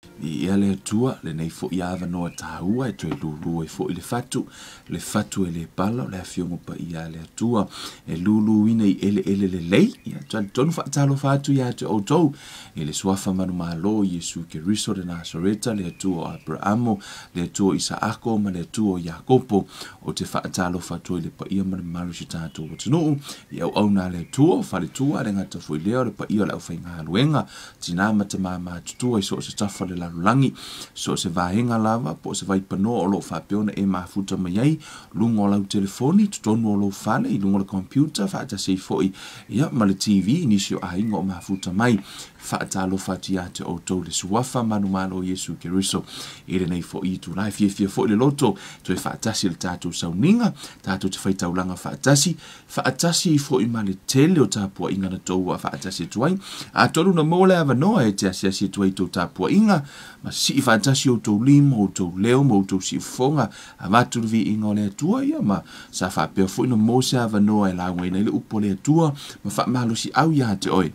Viia le Atua, lenei foi avanoa taua e toe lulu ai foi le fatu, le fatu e le pala o le Afioga Paia a le Atua, e luluina i eleele lelei. Ia talitonu faatalofa atu ia te outou i le suafa manumalo Iesu Keriso de Nasareta, le Atua o Aperamo, le Atua o Isaako ma le Atua o Iakopo. Ou te faatalofa atu ai i le paia ma le mamalu o si tatou atunuu i auauna a le Atua, o faletua, le gata foi lea o le paia o le aufaigaluega, tinā ma tamā matutua i so o se tafa o le lalolagi, so o se vaega lava po o se vaipanoa o lo o faapea ona e mafuta mai ai luga o lau telefoni, totonu o lou fale, i luga o le computer, faatasi ai foi ia ma le TV, i nisi o aiga o mafuta mai. Faatalofa atu ia te outou le suafa manumalo o Iesu Keriso i lenei foi itula. E fiafia foi le loto toe faatasi i le tatou sauniga, tatou te faitaulaga faatasi, faatasi ai foi ma le tele o tapuaiga na tou faatasi atu ai. Atonu na maua le avanoa e te asiasi atu ai i tou tapuaiga ma sii faatasi outou lima, outou leo ma outou siufofoga, avatu le viiga o le Atua, ia ma sa faapea foi na maua se avanoa e laugaina ai le upu a le Atua ma faamalosiau ia te oe.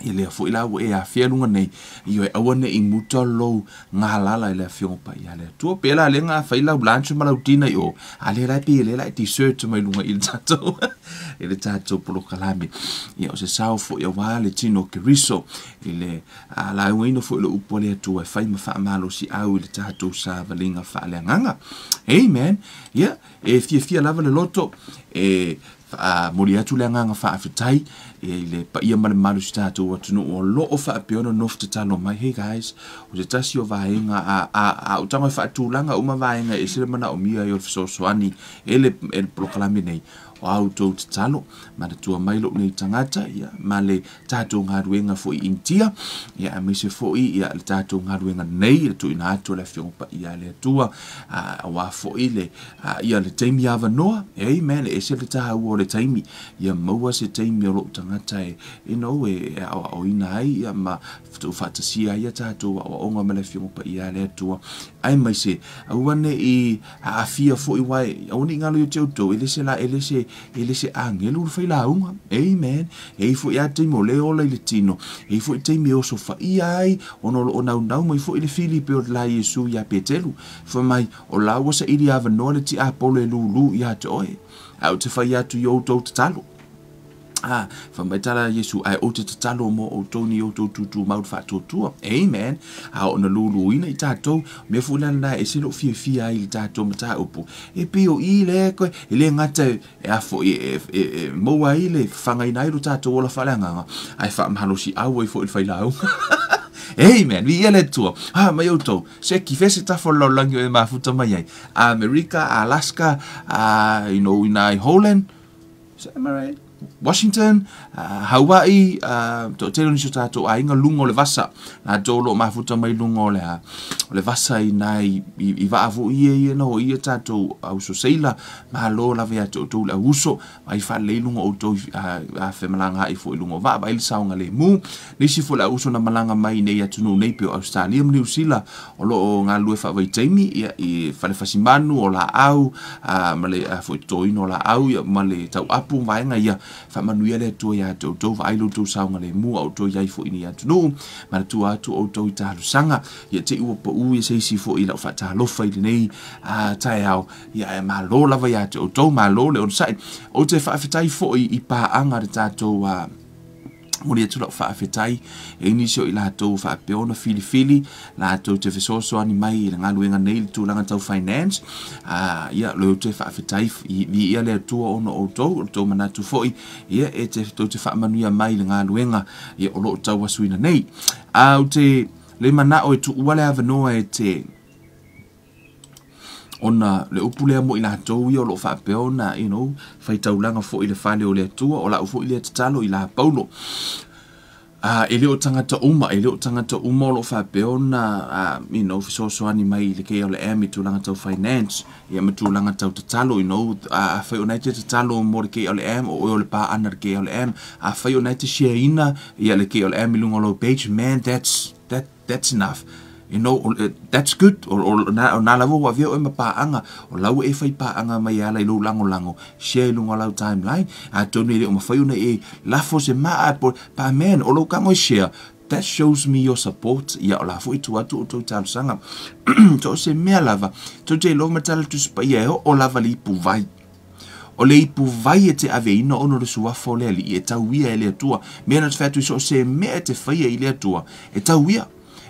Ia lea foi la ua e afea luga nei, ioe, aua ne i muta lou galala i le Afioga Paia a le Atua. Pe la le ga fai lau lunch ma lau dinner i o, a le la pe le la dessert mai luga i le tatou i le tatou polokalame. Ia o se sao foi aua le tino o Keriso i le laugaina foi o le upu a le Atua e fai ma faamalosiau i le tatou savaliga faaleagaga. Amen. Ia e fiafia lava le loto e faamoli atu le agaga faafetai i le paia ma le mamalu o si tatou atunuu o lo o faapea ona nofo tatalo mai. Hey guys, o se tasi o vaega a ou tago e faatulaga uma vaega e ese le manaomia ai o le fesoasoani e le polokalame nei, o a outou tatalo, manatua mai lou nei tagata, ia, ma le tatou galuega foi i Initia, ia, aemaise foi ia le tatou galuega nei i le tuuina atu o le Afioga Paia a le Atua, aua foi le ia le taimi avanoa. Amen. E ese le taua o le taimi, ia maua se taimi o lou tagata e you know, e aoaoina ai, ia, ma faatasia ai ia tatou aoaoga ma le Afioga Paia a le Atua, aemaise aua ne i aafia foi wae, aua ne i galo ia te outou, e le se la, e le se, e le se agelu le failauga. Amen. E i foi a taimi o le ola i le tino, e i foi taimi e oso faia ai, ona o lo o naunau mai foi le Filipe o le la Iesu ia Petelu. Fai mai, o la ua saili avanoa le tiapolo e lulu ia te oe, ae ou te fai atu i outou tatalo. Fai mai tala Iesu, ae ou te tatalo mo outou ni outou tutumau le faatuatua. Amen. A o na luluina i tatou, mea foi la lena e ese lou fiafia ai i le tatou mataupu. E pei o i le koe, e le gata e a foi e maua ai le fagaina ai lo tatou ola faaleagaga, ae faamalosiau ai foi le failauga. Amen. Viia le Atua. Mai outou, se kife se tafa o le lalolagi o e mafuta mai ai. Amerika, Alaska, you know, ina i Holland, am I right? Washington, Hawaii, toatele o nisi o tatou aiga luga o le vasa. Latou o lo o mafuta mai luga o le vasa i nai i vaa foi ia ia na o ia tatou auso seila, malo lava ia te outou le auuso, vai faalelei luga o outou femalaga ai foi luga o vaa, vai le saogalemu. Nisi foi le auuso na malaga mai nei atunuu nei pei o Australia ma Niu Sila, o lo o galulue faavaitaimi ia i fale fasimanu o laau, ma le foi totoina o laau, ia, ma le tauapu vaega ia. Faamanuia le Atua ia te outou, vaai lo outou saogalemu a outou iai foi nei atunuu, manatua atu outou i talosaga, ia te i ua pau ia se isi foi i lau faatalofa i lenei taeao, ia e malo lava ia te outou, malo le onosai. Ou te faafetai foi i paaga le tatou moli atu lau faafetai e nisi o i latou faapea ona filifili latou te fesoasoani mai i le galuega nei i le tulaga tau finance. Ia le ou te faafetai viia le Atua ona o outou, o le tou manatu foi ia e te tou te faamanuia mai i le galuega ia o lo o tauasuina nei. Ou te le manao e tuua le avanoa e te ona le upu lea mo i latou ia o lo o faapea ona, you know, faitaulaga foi i le fale o le Atua, o lau foi lea tatalo i la Paulo. E le o tagata uma, e le o tagata uma o lo o faapea ona, you know, fesoasoani mai i le KLM i tulaga tau finance, ia ma tulaga tau tatalo, you know, afai ona e te tatalo mo le KLM, o oe o le paana le KLM, afai ona e te shareina ia le KLM i luga o lau page, man, that's enough. You know, that's good. O nā lava ua avea oe ma paaga, o lau e fai paaga mai ala i lou lagolago, share i luga o lau timeline, atonu e le o mafai ona e lafo se maa, pa man, o lou tago e share, That shows me your support. Ia, o la foi tuu atu outou talosaga. So o se mea lava, tou te iloa ma tala Tusi Paia e oo lava le ipuvai. O le ipuvai e te aveina ona o le suafa o le Alii e tauia e le Atua. Mea na te fai atu i so o se mea e te faia i le Atua, e tauia.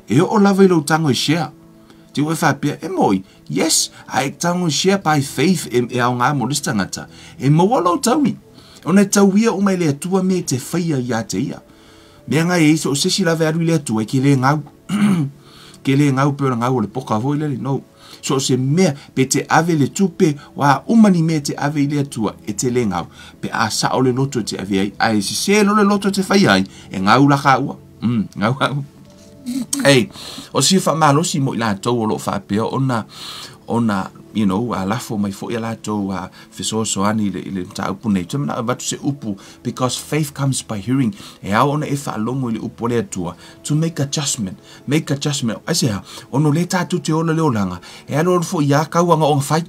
E oo lava i lou tago e share. Te ua e faapea, e moi, yes, a e tago e share by faith e, e aoga mo le isi tagata. E maua lou taui. Ona e tauia uma e le Atua mea e te faia ia te ia. Mea ngai e so o se isi lava e alu i le Atua e ke le gau. Ke le gau pe o le gau o le poka foi lele, no. So o se mea, pe te ave le tupe, wa uma ni mea te ave i le Atua, e te le gau. Pe a sao le loto e te ave ai, a e sese lo le loto e te fai ai, e gau la ka ua. Gau au. Ei, o sia faamalosi mo i latou o lo o faapea ona, ona, you know, a lafo mai foi a latou a fesoasoani i le, i le mataupu nei. Te manao e avatu se upu, because faith comes by hearing. E ao ona e faalogo i le upu a le Atua, to make adjustment, make adjustment. Aisea, ona o lea tatou te ola le olaga, e alualu foi ia kauaga o ona fai.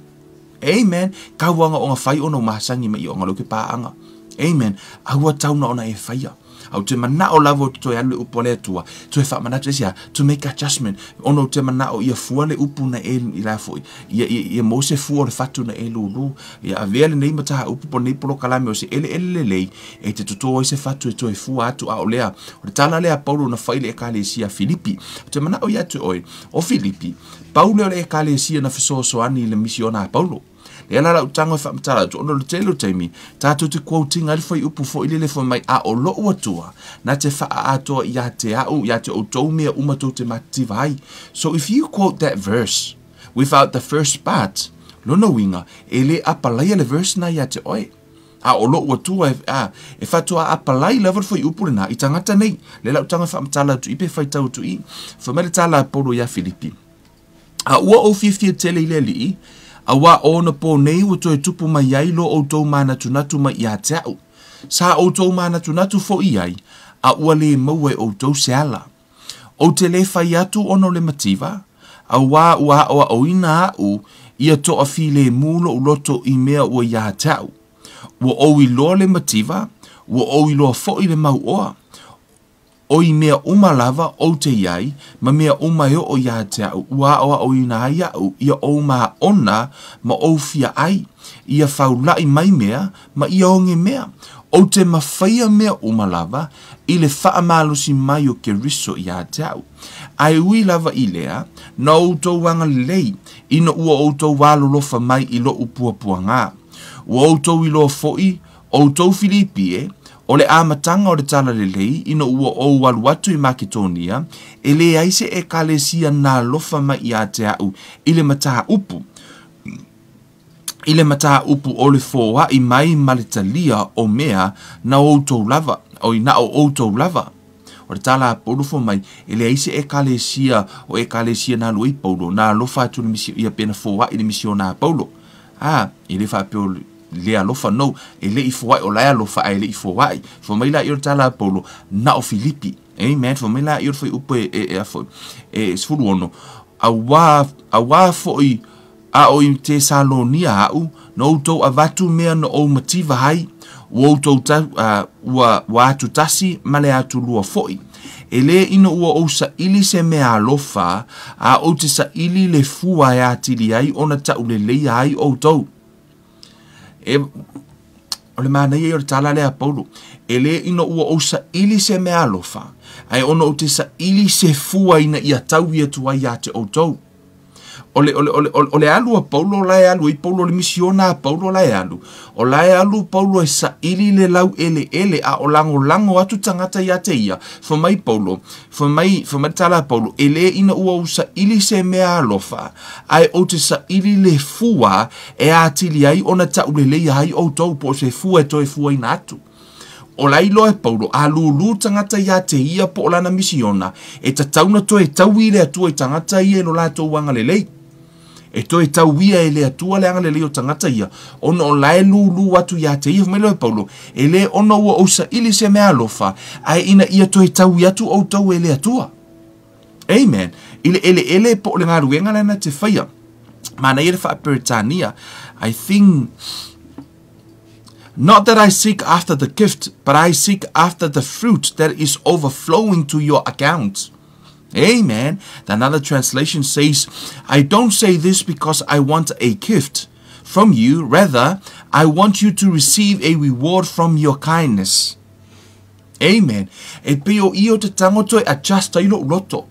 Amen. Kauaga o ona fai ona o masani mai i ona leo ke paaga. Amen. Aua tau na ona e faia. A ou te manao lava ou te toe alu le upu a le Atua, toe faamanatu aisea, to make adjustment, ona ou te manao ia fua le upu na e i la foi, ia, ia, ia maua se fua o le fatu na e lūlū, ia avea lenei mataupu po o lenei polokalame o se eleele lelei e te totō ai se fatu e toe fua atu, a o lea, o le tala lea a Paulo na fai i le Ekalesia a Filipi. Ou te manao ia te oe, o Filipi, pau lea o le Ekalesia na fesoasoani i le misiona a Paulo. Lea la lau tago e faamatala atu, ona o le tele o taimi, tatou te quoting ai le fuaiupu foi lele fai mai, a o lou Atua, na te faaatoa ia te au, ia te outou mea uma tou te matitiva ai. So if you quote that verse without the first part, lona uiga, e le apalaia le verse na ia te oe. A o lou Atua e, a, e faatoa apalai lava le fuaiupu lena i tagata nei. Lea lau tago e faamatala atu i pe faitau atu i. Fai mai le tala a Paulo ia Filipi. A ua ou fiafia tele i le Alii, auā o ona pō nei ua toe tupu mai ai lo outou mānatunatu mai ia te au. Sa outou mānatunatu foi ai, a ua lē maua e outou se ala. Ou te lē fai atu ona o le mativa, auā ua aʻoaʻoina aʻu ia toafilemu loʻu loto i mea ua ia te au. Ua ou iloa le mativa, ua ou iloa foi le mauoa. O i mea uma lava ou te i ai, ma mea uma e oo ia te au, ua aʻoaʻoina ai aʻu ia ou māʻona ma ou fia ai, ia faulaʻi mai mea, ma ia oge mea. Ou te mafaia mea uma lava i le faamalosi mai o Keriso ia te au. A e ui lava i lea, na outou agalelei, ina ua outou alolofa mai i loʻu puapuagā. Ua outou iloa foi, outou Filipi e, o le amataga o le Talalelei ina ua ou alu atu i Maketonia, e leai se Ekalesia na alofa mai ia te au i le mataupu, i le mataupu o le foai mai ma le talia o mea na outou lava, oi, na o outou lava. O le tala a Paulo fai mai, e leai se Ekalesia o Ekalesia na alu ai Paulo, na alofa atu le misio, ia pe na foai le misiona a Paulo. A, e le faapea o le alofa, no, e le i foai, o la e alofa, ae le i foai. Fai mai laia o le tala a Paulo, na o Filipi. Amen. Fai mai laia o le fuaiupu e, e, e, a foi, e 16, auā, auā foi a o i Tesalonia aʻu, na outou avatu mea na ou mativa ai, ua outou ta, ua, ua atu tasi ma le atu lua foi. E lē ina ua ou saʻili se mea alofa, a ou te saʻili le fua e atili ai ona tauleleia ai outou. E, o le manaia ia o le tala lea a Paulo, e lē ina ua ou saʻili se mea alofa, ae ona ou te saʻili se fua ina ia taui atu ai ia te outou. O le, o le, o le, o le alu a Paulo la e alu ai Paulo, o le misiona a Paulo la e alu. O la e alu Paulo e saʻili le laueleele a o lagolago atu tagata ia te ia. Fai mai Paulo, fai mai, fai mai le tala a Paulo, e lē ina ua ou saʻili se mea alofa, ae ou te saʻili le fua e atili ai ona tauleleia ai outou, po o se fua e toe fuaina atu. O la iloa e Paulo, a lūlū tagata ia te ia po o lana misiona, e tatau na toe taui le Atua i tagata ia i lo latou agalelei. E toe tauia e le Atua le agalelei o tagata ia, ona o la e lūlū atu ia te ia. Fai mai loa e Paulo, e lē ona ua ou saʻili se mea alofa, ae ina ia toe taui atu outou e le Atua. Amen. I le eleele po o le galuega lea na te faia. Manaia le faa-Peretania. I think... Not that I seek after the gift, but I seek after the fruit that is overflowing to your account. Amen. Another translation says, I don't say this because I want a gift from you. Rather, I want you to receive a reward from your kindness. Amen. E pei o ia o te tangoto e adjust ai lou loto.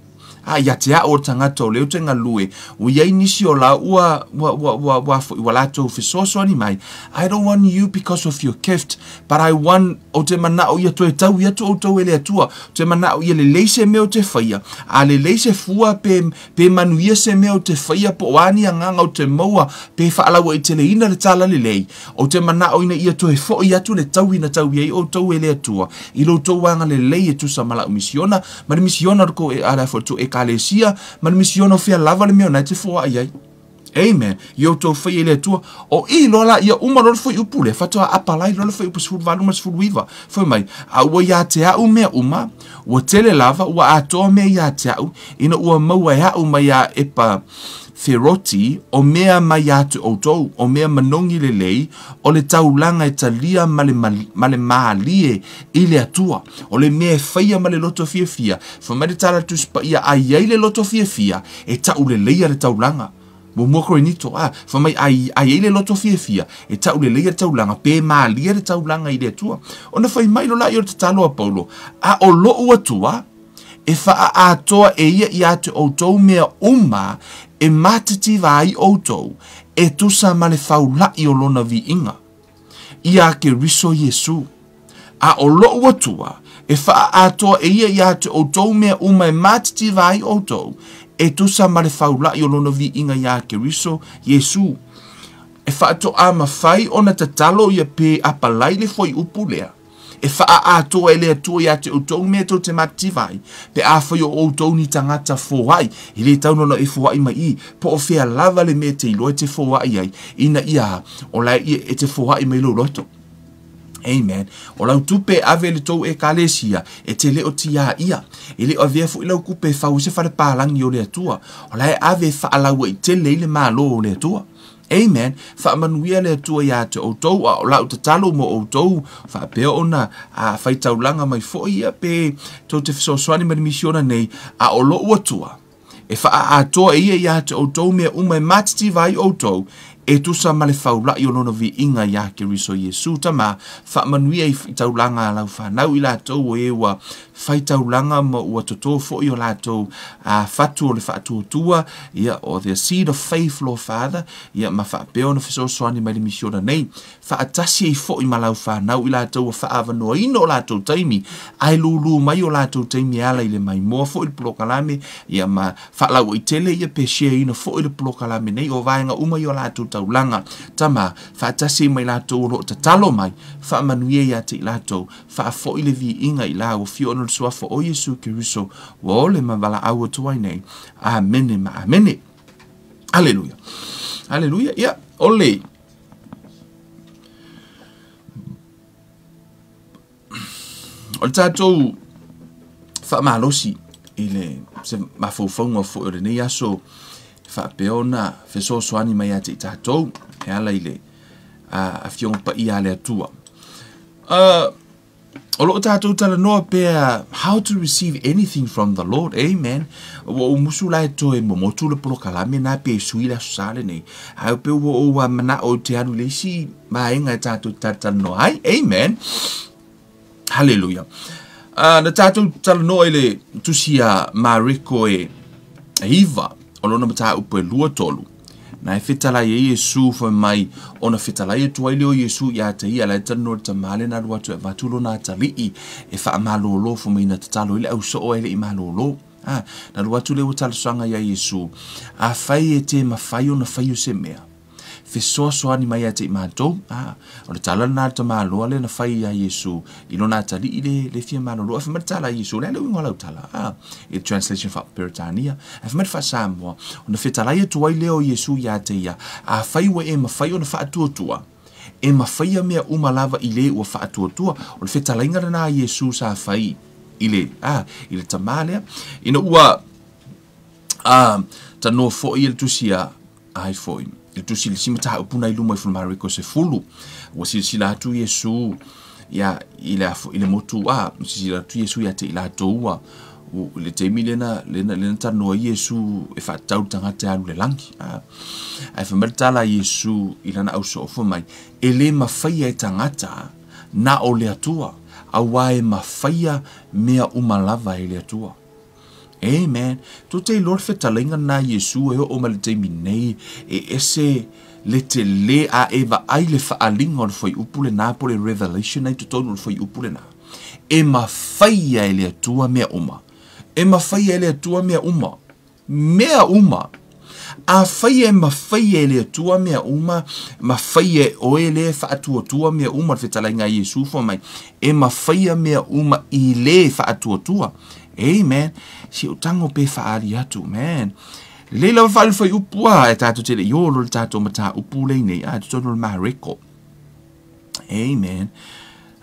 A ia te a'u o le tagata o lea ou te galue, ua i ai nisi o la ua, ua, ua, ua, ua foi, ua latou fesoasoani mai. I don't want you because of your gift, but I want, ou te mana'o ia toe taui atu outou e le Atua. Ou te mana'o ia lelei se mea ou te faia, a lelei se fua pe, pe manuia se mea ou te faia, po o a ni agaga ou te maua, pe faalauaiteleina le talalelei. Ou te mana'o ina ia toe fo'i atu le taui na taui ai outou e le Atua, i lo outou agalelei e tusa ma la'u misiona, ma le misiona o le kou e ala foi tou ekalesia, ma le misiona o fea lava le mea o na e te foaʻi ai. Amen. I outou faia i le Atua. O i loa la ia uma loa le fuaiupu lea, faatoa apalai loa le fuaiupu 18 ma le 19. Fai mai, a ua iā te a'u mea uma, ua tele lava, ua atoa mea iā te a'u, ina ua maua e a'u mai iā Epa Feroti, o mea mai iā te outou, o mea manogi lelei, o le taulaga e talia ma le, ma le mālie i le Atua, o le mea e faia ma le loto fiafia. Fai mai le tala a le Tusi Paia, a i ai le loto fiafia, e taʻuleleia le taulaga. Muamua Korinito, a, fai mai, a, a i ai le loto fiafia, e taʻuleleia le taulaga, pe mālie le taulaga i le Atua. Ona fai mai loa lea o le tatalo a Paulo, a o loʻu Atua, e faaatoa e ia iā te outou mea uma e matitiva ai outou, e tusa ma le faulaʻi o lona viiga, iā Keriso Iesū. A ʻo loʻu Atua, e faaatoa e ia iā te outou mea uma e matitiva ai outou, e tusa ma le faulaʻi o lona viiga iā Keriso Iesū. E faatoa mafai ona tatalo ia pe apalai le fuaiupu lea. E faaatoa e le Atua iā te outou mea tou te matitiva ai, pe afai o outou ni tagata foai, e lē tatau ona e foai mai i, po o fea lava le mea e te iloa e te foai ai, ina ia o la e ia e te foai mai lou loto. Amen. O lau tupe e ave i le tou ekalesia, e te le o tiā ia. E le o avea foi lau kupe e fau ai se fale palagi o le Atua. O la e ave e faalauaitele ai le Malo o le Atua. Amen. Faamanuia le Atua iā te outou, a o lau tatalo mo outou, faapea ona a faitaulaga mai foi ia pe tou te fesoasoani ma le misiona nei, a o loʻu Atua, e faaatoa e ia iā te outou mea uma e matitiva ai outou, e tusa ma le faulaʻi o lona viiga iā Keriso Iesū. Tama, faamanuia i taulaga a lau fanau i latou o e ua faitaulaga ma ua totō foi o latou a fatu o le faatuatua, ia, o the seed of faith, Lord Father, ia, ma faapea ona fesoasoani mai le misiona nei, faatasi ai foi ma lau fanau i latou ua faaavanoaina o latou taimi, ae lūlū mai o latou taimi e ala i le maimoa foi le polokalame, ia, ma faalauaitele ia pe share ina foi le polokalame nei o vaega uma i o latou taulaga. Tama, faatasi ai ma i latou o loo tatalo mai, faamanuia ia te i latou, Faafoi le viiga i lau Afioga ona o le Suafa o Iesu Keriso, ua ole ma valaau atu ai nei. Amene ma amene. Aleluia. Aleluia. Ia, o le o le tatou faamalosi i le se mafaufauga foi o lenei aso faapea ona fesoasoani mai ia te i tatou e ala i le Afioga Paia a le Atua. O loo tatou talanoa pea how to receive anything from the Lord. Amen. Ua ou musu la e toe momotu le polokalame na pe sui le aso sa lenei. Ae pe ua ou mana'o te alu i le isi vaega e tatou talatalanoa ai. Amen. Hallelujah. Na tatou talanoa i le tusi a Mareko e 9, o lona mataupu e 23. Na e fetalai ai Iesu fai mai, ona fetalai atu ai lea o Iesu iā te ia, la e talanoa i le tama lea na alu atu e avatu lona atalii e faamalōlō fai mai na tatalo ai le ausoo ae le i malōlō. A, na alu atu lea ua talosaga iā Iesu, Afai e tē mafai ona faia se mea, fesoasoani mai ia te i matou. A, o le tala lena a le tamaloa lea na fai iā Iesu i lona atalii le, le fia malolo. Ae fai mai le tala a Iesu, o le a le uiga o lau tala? A, i le translation faa-Peretania. Ae fai mai le faa-Samoa, ona fetalai atu ai lea o Iesu iā te ia, Afai ua e mafai ona faatuatua, e mafaia mea uma lava i le ua faatuatua. O le fetalaiga lena a Iesu sa fai i le, a, i le tamā lea. Ina ua, a, tanoa foi e le tusi a, ai foi. le tusi le sima mataupu na i luma ifo Mareko 10. Ua silasila atu Iesu ia i le i le motu a silasila atu Iesu ia te i latou ua le taimi lena lena lena talanoa Iesu e faatatau le tagata e alu le lagi. Ae fai mai le tala a Iesu i lana ausoofo mai, e lē mafaia e tagata na o le Atua, auā e mafaia mea uma lava e le Atua. Amen. Tou te iloa le fetalaiga lena a Iesu e oo mai le taimi nei, e ese le telē a e vaai le faaaliga o le fuaiupu lenā po o le revelation ai totonu o le fuaiupu lenā. E mafaia e le Atua mea uma. E mafaia e le Atua mea uma. Mea uma. Afai e mafaia e le Atua mea uma, mafaia e oe lē faatuatua mea uma, le fetalaiga a Iesu fai mai, e mafaia mea uma i lē faatuatua. Amen. Si ou tago pe faaali atu, man. Lelei lava faaali le fuaiupu a, e tatou te le i oo loa i le tatou mataupu lenei, a, totonu o le Mareko. Amen.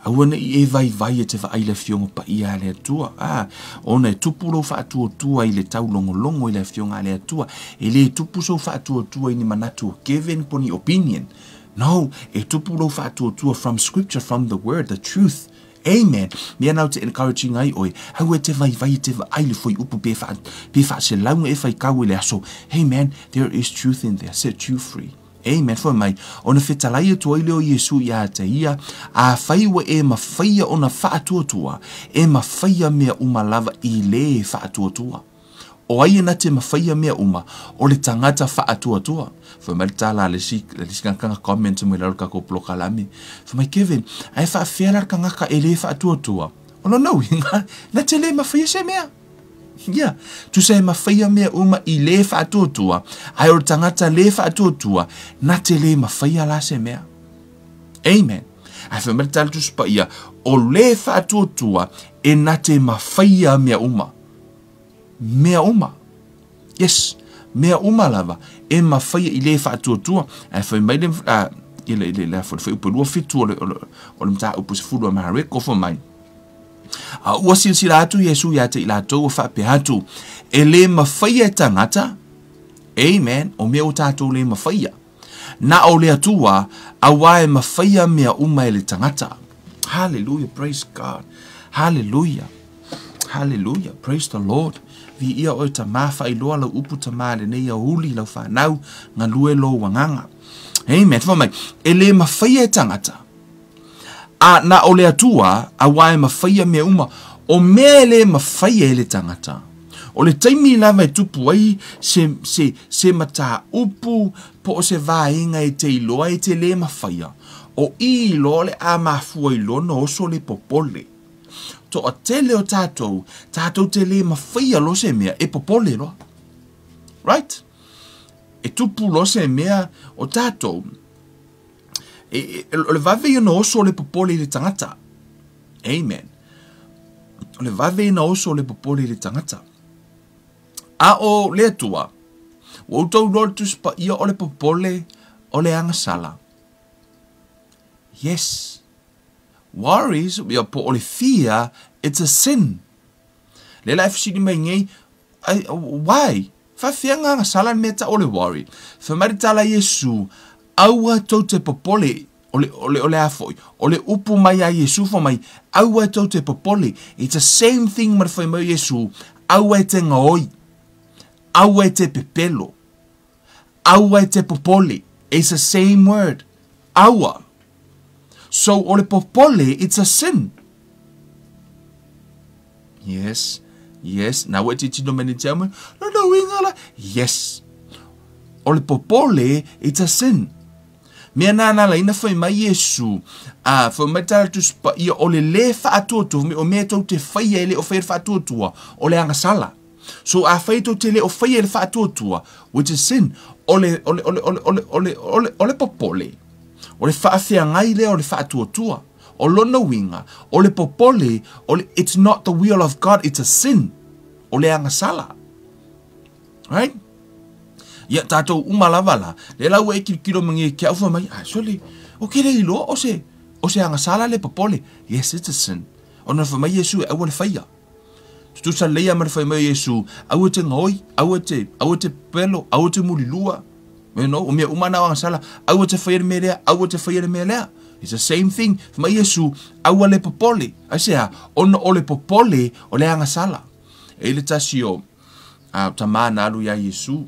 Aua ne i e vaivai e te vaai le Afioga Paia a le Atua, a, ona e tupu lou faatuatua i le taulogologo i le Afioga a le Atua. E lē tupu sou faatuatua i ni manatu o Kevin po ni opinion. No, e tupu lou faatuatua from scripture, from the word, the truth. Amen. Mea na ou te encouraging ai oe, aua e te vaivai e te vaai le fuaiupu pe wha, pe whaaselauga e faikau i le aso. Hey man, there is truth in there, set you free. Amen. Fai mai, ona fetalai atu ai lea o Iesu iā te ia, afai ua e mafaia ona faatuatua, e mafaia mea uma lava i lē faatuatua. O ai e na te mafaia mea uma, o le tagata faatuatua. Fai mai le tala a le isi, le isi tagata comment mai lalo i le tatou polokalame. Fai mai, Kevin, ae faafefea la le tagata e lē faatuatua? O lona uiga, na te lē mafaia se mea. Ia, tusa e mafaia mea uma i lē faatuatua, ae o le tagata lē faatuatua, na te lē mafaia la se mea. Amen. Ae fai mai le tala Tusi Paia, o lē faatuatua e na te mafaia mea uma. Mea uma. Yes, mea uma lava e mafaia i lē faatuatua. Ae fai mai le, i le, le, le, le fuaiupu e 27 o le, o le, o le mataupu 10 a Mareko, fai mai, A ua silasila atu Iesu iā te i latou ua faapea atu, E lē mafaia e tagata, amen, o mea ua tatou lē mafaia. Na o le Atua, auā e mafaia mea uma e le tagata. Hallelujah, praise God. Hallelujah. Hallelujah, praise the Lord. Viia oe Tamā, faailoa lau upu Tamā lenei aoauli lau fanau, galue lou agaga. Amen. Fai mai, e lē mafaia e tagata, A na o le Atua, auā e mafaia mea uma, o mea e lē mafaia e le tagata. O le taimi lava e tupu ai se, se, se mataupu po o se vaega e te iloa e te lē mafaia, o i loa o le a mafua i loa ona oso le popole. Toatele o tatou, tatou te lē mafaia loa se mea, e popole loa. Right? E tupu loa se mea o tatou, E, e, o le vave ia na oso o le popole i le tagata. Amen. O le vave ia na oso o le popole i le tagata. A o le Atua, ua outou iloa le Tusi Paia o le popole o le agasala. Yes. Worries, ia po o le fear, it's a sin. Lea la e fesili mai nei, ai, why? Faafefea nga agasala le mea tau o le worry? Fai mai le tala a Iesu, Aua tou te popole, o le, o le, o le a foi, o le upu mai a Iesu fai mai, aua tou te popole. It's the same thing ma le fai mai o Iesu, aua e te gaoi, aua e te pepelo, aua e te popole. It's the same word, aua. So o le popole, it's a sin. Yes, yes. Na ua e tilotilo mai nei te au mai, lona uiga la, yes. O le popole, it's a sin. Mea nā nā laina fai mai Iesu, a fai mai tala Tusi Paia, o le lē faatuatua, o mea tou te faia e le o faia le faatuatua, o le agasala. So afai tou te le o faia le faatuatua, which is sin, o le, o le, o le, o le, o le, o le, o le, o le popole, o le faafeagai lea o le faatuatua. O lona uiga, o le popole, o le, it's not the will of God, it's a sin. O le agasala. Right? Ia tatou uma lava la, lea la ua e kilokilo mai nei ki au fai mai, ah, sole, o ke le iloa o se, o se agasala le popole. Yes, it's a sin. Ona fai mai Iesu e aua le faia. Tutusa lelei lava ma le fai mai o Iesu, aua te gaoi, aua te, aua te pepelo, aua te mulilua. You know, o mea uma na o agasala, aua te faia le mea lea, aua te faia le mea lea. It's the same thing. Fai mai Iesu, aua le popole. Aisea? Ona o le popole o le agasala. E i le tasi o a tamā na alu iā Iesu,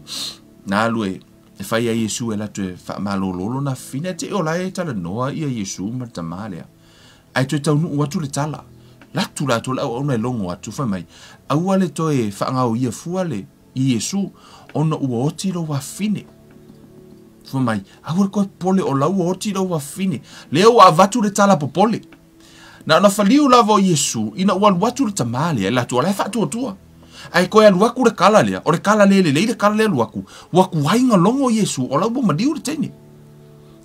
na alu e e fai ai Iesu e latou e faamalolo lona fafine, ae te i o la e talanoa ia Iesu ma le tamā lea. Ae toe taunuu atu le tala. Latu latou le auauna e logo atu, fai mai, Aua le toe faagaoia fua le i Iesu, ona ua oti lou afafine. Fai mai, Aua le toe popole, o la ua oti lou afafine. Lea ua avatu le tala popole. Na ona faliu lava o Iesu ina ua alu atu le tamā lea, e latou o la e faatuatua. Ae toe alu atu le kala lea, o le kala le lelei le kala lea alu atu, ua tuai na logo Iesu o la ua maliu le teine.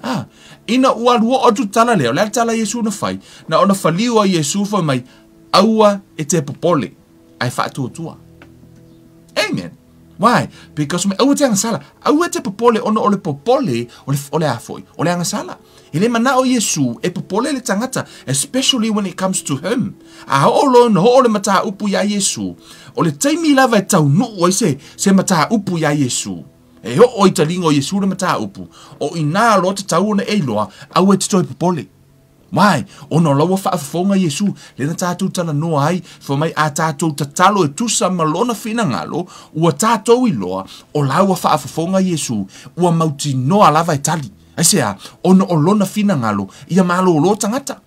A, ina ua alu oo atu le tala lea, o le a le tala a Iesu na fai? Na ona faliu a Iesu fai mai, Aua e te popole, ae faatuatua. Amen. Why? Because me aua te agasala. Aua te popole ona o le popole o le, o le a foi, o le agasala. E le manao Iesu e popole le tagata, especially when it comes to him. A oo loa ona oo le mataupu iā Iesu, o le taimi lava e taunuu ai se, se mataupu iā Iesu, e oo i taliga o Iesu le mataupu, o inā loa tatau ona e iloa, aua e te toe popole. Why? Ona o la ua faafofoga Iesu, lea na tatou talanoa ai, fai mai a tatou tatalo e tusa ma lona finagalo, ua tatou iloa, o la ua faafofoga Iesu, ua mautinoa lava e tali. Aisea? Ona o lona finagalo, ia malōlō tagata.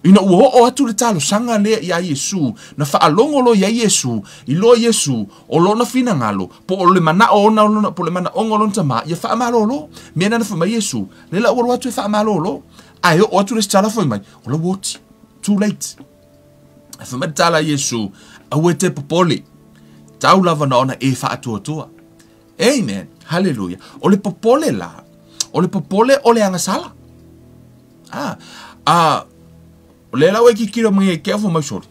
Ina ua oo atu le talosaga lea iā Iesu, na faalogo loa iā Iesu, iloa Iesu, o lona finagalo, po o le manao ona o lona, po o le manaoga o lona Tama, ia faamalōlō. Mea lena na fai mai Iesu, lea la ua alu atu e faamalōlō. Ae oo atu le isi tala fai mai, o la ua oti. Too late. Ae fai mai le tala a Iesu, aua e te popole, tau lava na ona e faatuatua. Amen. Hallelujah. O le popole la, o le popole o le agasala. Ah, ah, o lea la ua e kikilo mai e ke au mai sori.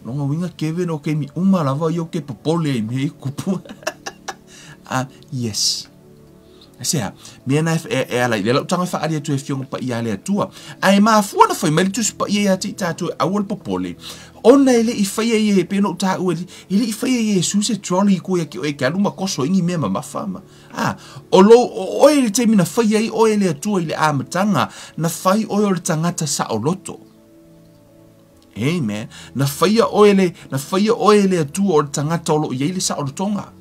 Longa winga Kevin o ke mi uma lava i o ke popole i mea i kupu. Ah, yes. Aisea? Mea na e, e ala i le lau tago e faali atu e fioga paia a le Atua. Ae mafua na fai mai le Tusi Paia ia te i tatou e aua le popole, ona e le i faia ia e pei ona ou taua e le i faia e Iesu se trolley koe ia ke oe e ke alu ma koso ai ni mea mamafa ma. A, o lou, o oe i le taimi na faia ai oe e le Atua i le amataga, na fai oe o le tagata saoloto. Amen. Na faia oe le, na faia oe e le Atua o le tagata o lo o i ai le saolotoga.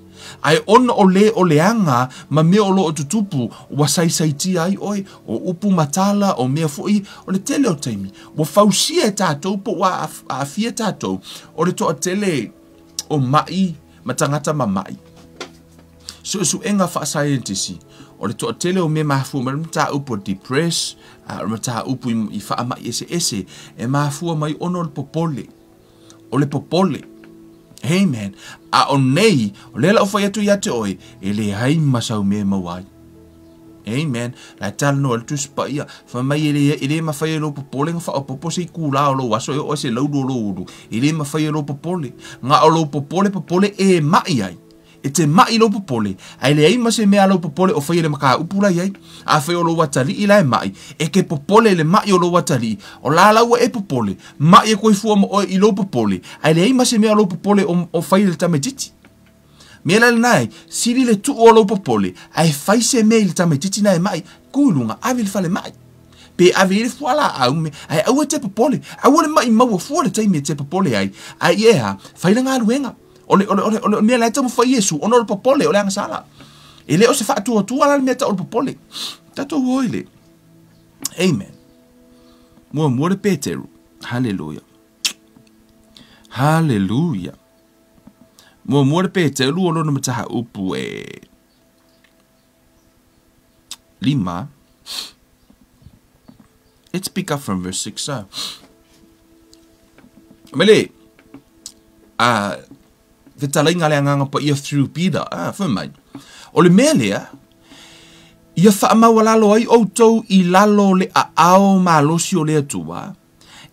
Ae ona o le o le aga ma mea o lo o tutupu, ua saisaitia ai oe, o upu ma tala, o mea foi, o le tele o taimi, ua fausia e tatou po ua aafia tatou, o le toatele o maʻi ma tagata mamaʻi. Suesuega faasaienitisi, o le toatele o mea mafua mai le mataupu o depress, o le mataupu i faamai eseese, e mafua mai ona o le popole. O le popole. Amen. A o nei, o lea la o fai atu ia te oe, e leai ma sau mea e maua ai. Amen. La e talanoa le Tusi Paia, fai mai e le, e le mafai e lou popole na faaopoopo se itulā o lou aso e oo ai se laulu o lou ulu. E le mafai e lou popole. Na o lou popole, popole e maʻi ai. E te maʻi lou popole, a e leai ma se mea a lou popole o faia i le mataupu la i ai. Afai o lou atalii la e maʻi, e ke popole i le maʻi o lou atalii, o la la ua e popole, maʻi e koe fua ma oe i lou popole, a e leai ma se mea o lou popole o, o faia i le tamaitiiti. Mea la lena e, sili le tuu o lou popole, a e fai se mea i le tamaitiiti na e maʻi, ku i luga, ave i le falemai. Pe ave i le fualaau me, ae aua e te popole. Aua le maʻimau fua le taimi e te popole ai, a i e a, fai le galuega. O le, o le, o le, o le mea la e taumafai Iesu, ona o le popole, o le agasala. E le o se faatuatua la le mea tau o le popole. Tatou o i le. Amen. Muamua le Peteru. Haleluia. Haleluia. Muamua le Peteru o lona mataupu e lima. Let's pick up from verse 6. Ah. Mele, a fetalaiga a le Agaga Paia through Peter, ah, fai mai, o le mea lea, ia faamaualalo ai outou i lalo o le aao malosi o le Atua,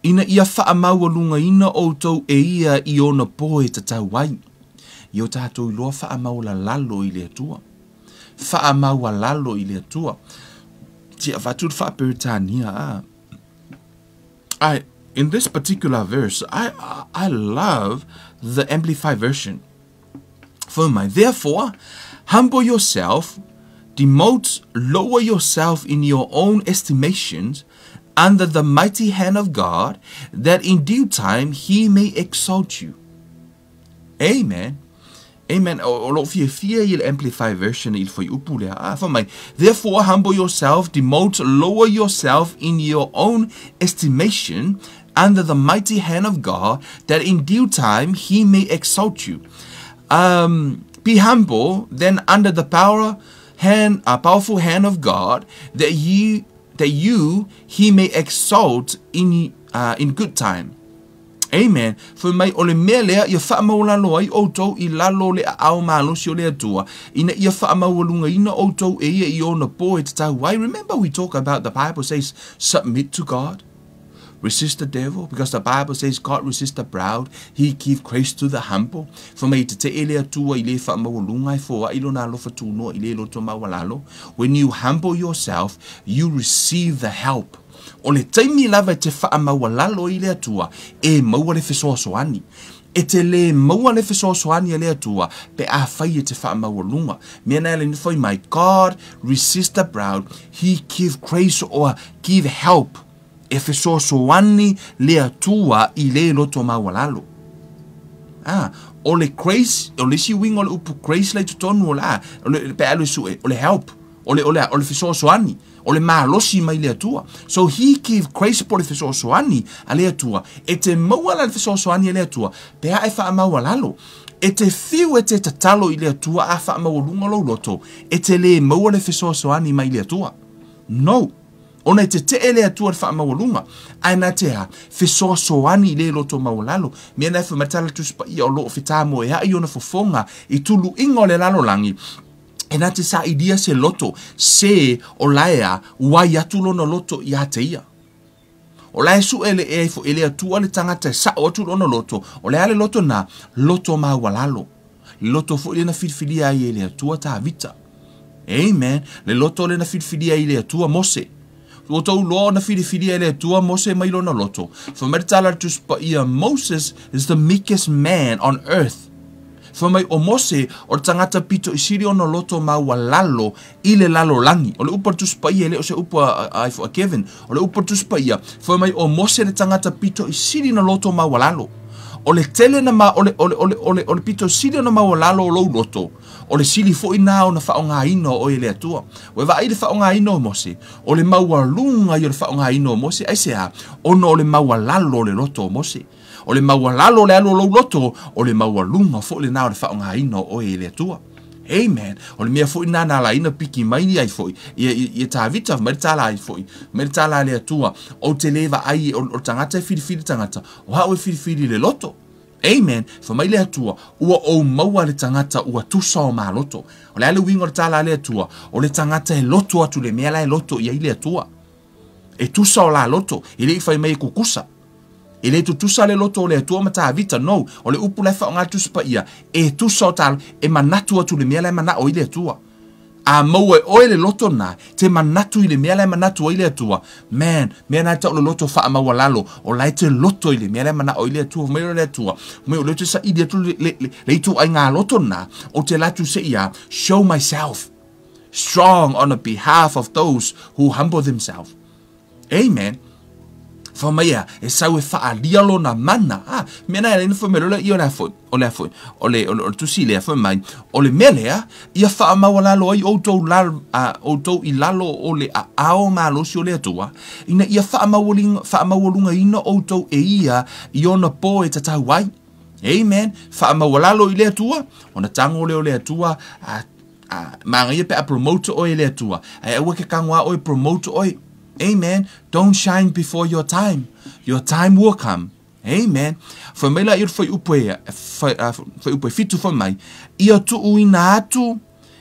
ina ia faamaualugaina outou e ia i ona po e tatau ai. Ia o tatou iloa faamaualalalo i le Atua. Faamaualalo i le Atua. Tia avatu le faa-Peretania, ah. I, in this particular verse, I, I, I love the Amplified Version. Fai mai, therefore, humble yourself, Demote, lower yourself in your own estimations under the mighty hand of God, that in due time he may exalt you. Amen. Amen. O lou fiafia i le Amplified Version i le fuaiupu lea. Ah, fai mai, Therefore humble yourself, demote, lower yourself in your own estimation under the mighty hand of God, that in due time he may exalt you. Be humble then under the power hand, powerful hand of God, that you that you he may exalt in good time. Amen. Fai mai o le mea lea ia faamaualalo ai outou i lalo o le aao malosi o le Atua, ina ia faamaualugaina outou e ia i ona po e tatau ai. Remember we talk about the Bible says submit to God. Resist the devil, because the Bible says God resists the proud, he give grace to the humble. Fai mai e tetee le Atua i le faamaualuga e foai lona alofa tunoa i le loto maualalo. When you humble yourself, you receive the help. O le taimi lava e te faamaualalo i le Atua, e maua le fesoasoani. E te le maua le fesoasoani a le Atua pe afai e te faamaualuga. Mea na le fai mai, God resists the proud, he give grace or give help. E fesoasoani le Atua i le loto maualalo. Ah, o le grace, o le isi uiga o le upu grace la i totonu o la, o le, pe alu e sue, o le help, o le fesoasoani, o le malosi mai le Atua. So he give grace po le fesoasoani a le Atua. E te maua la le fesoasoani a le Atua, pe a e faamaualalo. E te fiu e te tatalo i le Atua a faamaualuga lou loto, e te le maua le fesoasoani mai le Atua. No. Ona e tetee le Atua le faamaualuga. Ae na te a, fesoasoani i le loto maualalo. Mea na e whamatala Tusi Paia o loo fetamoeai ona fofoga i tuluiga o le lalolagi. E na te sailia se loto, se o laea, uai atu lona loto ia te ia. O lae su ele e fo ele Atua le tagata e sao atu lona loto, o le ale loto na, loto maualalo. Le loto foi le na filifilia ai e le Atua Tavita. Amen. Le loto le na filifilia ai le Atua Mose. Ua tou loa na filifilia e le Atua Mose mai lona loto. Fai mai le tala Tusi Paia, Moses is the meekest man on earth. Fai mai o Mose o le tagata pito i sili ona loto maualalo i le lalolagi. O le upu a le Tusi Paia e le o se upu a ifo a Kevin. O le upu a le Tusi Paia, fai mai o Mose le tagata pito i sili na loto maualalo. O le tele na ma o le pito sili ona maualalo o lou loto. O le sili foi na ona faaaogaina o e le Atua. Ua vaai le faaaogaina o Mose. O le maualuga i o le faaaogaina o Mose. Aisea, ona o le maualalo o le loto o Mose. O le maualalo o le alu o lou loto, o le maualuga foi le na o le faaaogaina o e le Atua. Amen. O le mea foi na na laina piki mai ni ai foi. Ia Tavita mai le tala ai foi. Mai le tala le Atua. O te le vaai o le tagata e filifili tagata. O hao e filifili le loto. Amen. Fai mai le Atua, ua ou maua le tagata ua tusa o maloto. O le ale uiga o le tala le Atua, o le tagata e loto atu le mea la e loto i ai le Atua. E tusa o la loto, e le i fai mai e kukusa. E le tutusa le loto o le Atua ma Tavita, no. O le upu le whaonga Tusi Paia, e tusa o talo, e manatu atu le mea la e manao i le Atua. A maua e oe le loto na, te manatu i le mea la e manatu ai le Atua. Man, mea na tau le loto faamaualalo, o lai te loto i le mea la e manao i le Atua, mai o le Atua. Mai o le te sa ili atu le itu ai ngā loto na, o te latu se ia, show myself strong on the behalf of those who humble themselves. Amen. Fai mai ia, e sau e faalia lona mana. Ah, mea na e leina fai mai lola i o le foi, o le foi, o le tusi lea fai mai, o le mea lea, ia faamaualalo ai outou, lalo, outou i lalo o le aao malosi o le Atua, ina ia faamaualugaina outou e ia i ona po e tatau ai. Amen. Faamaualalo i le Atua, ona tango lea o le Atua, magaia pe a promote oe le Atua. Ae aua ke kagoa oe promote oe. Amen. Don't shine before your time. Your time will come. Amen. Fai mai la i fuaiupu e, fuaiupu e 7 fai mai, ia tuuina atu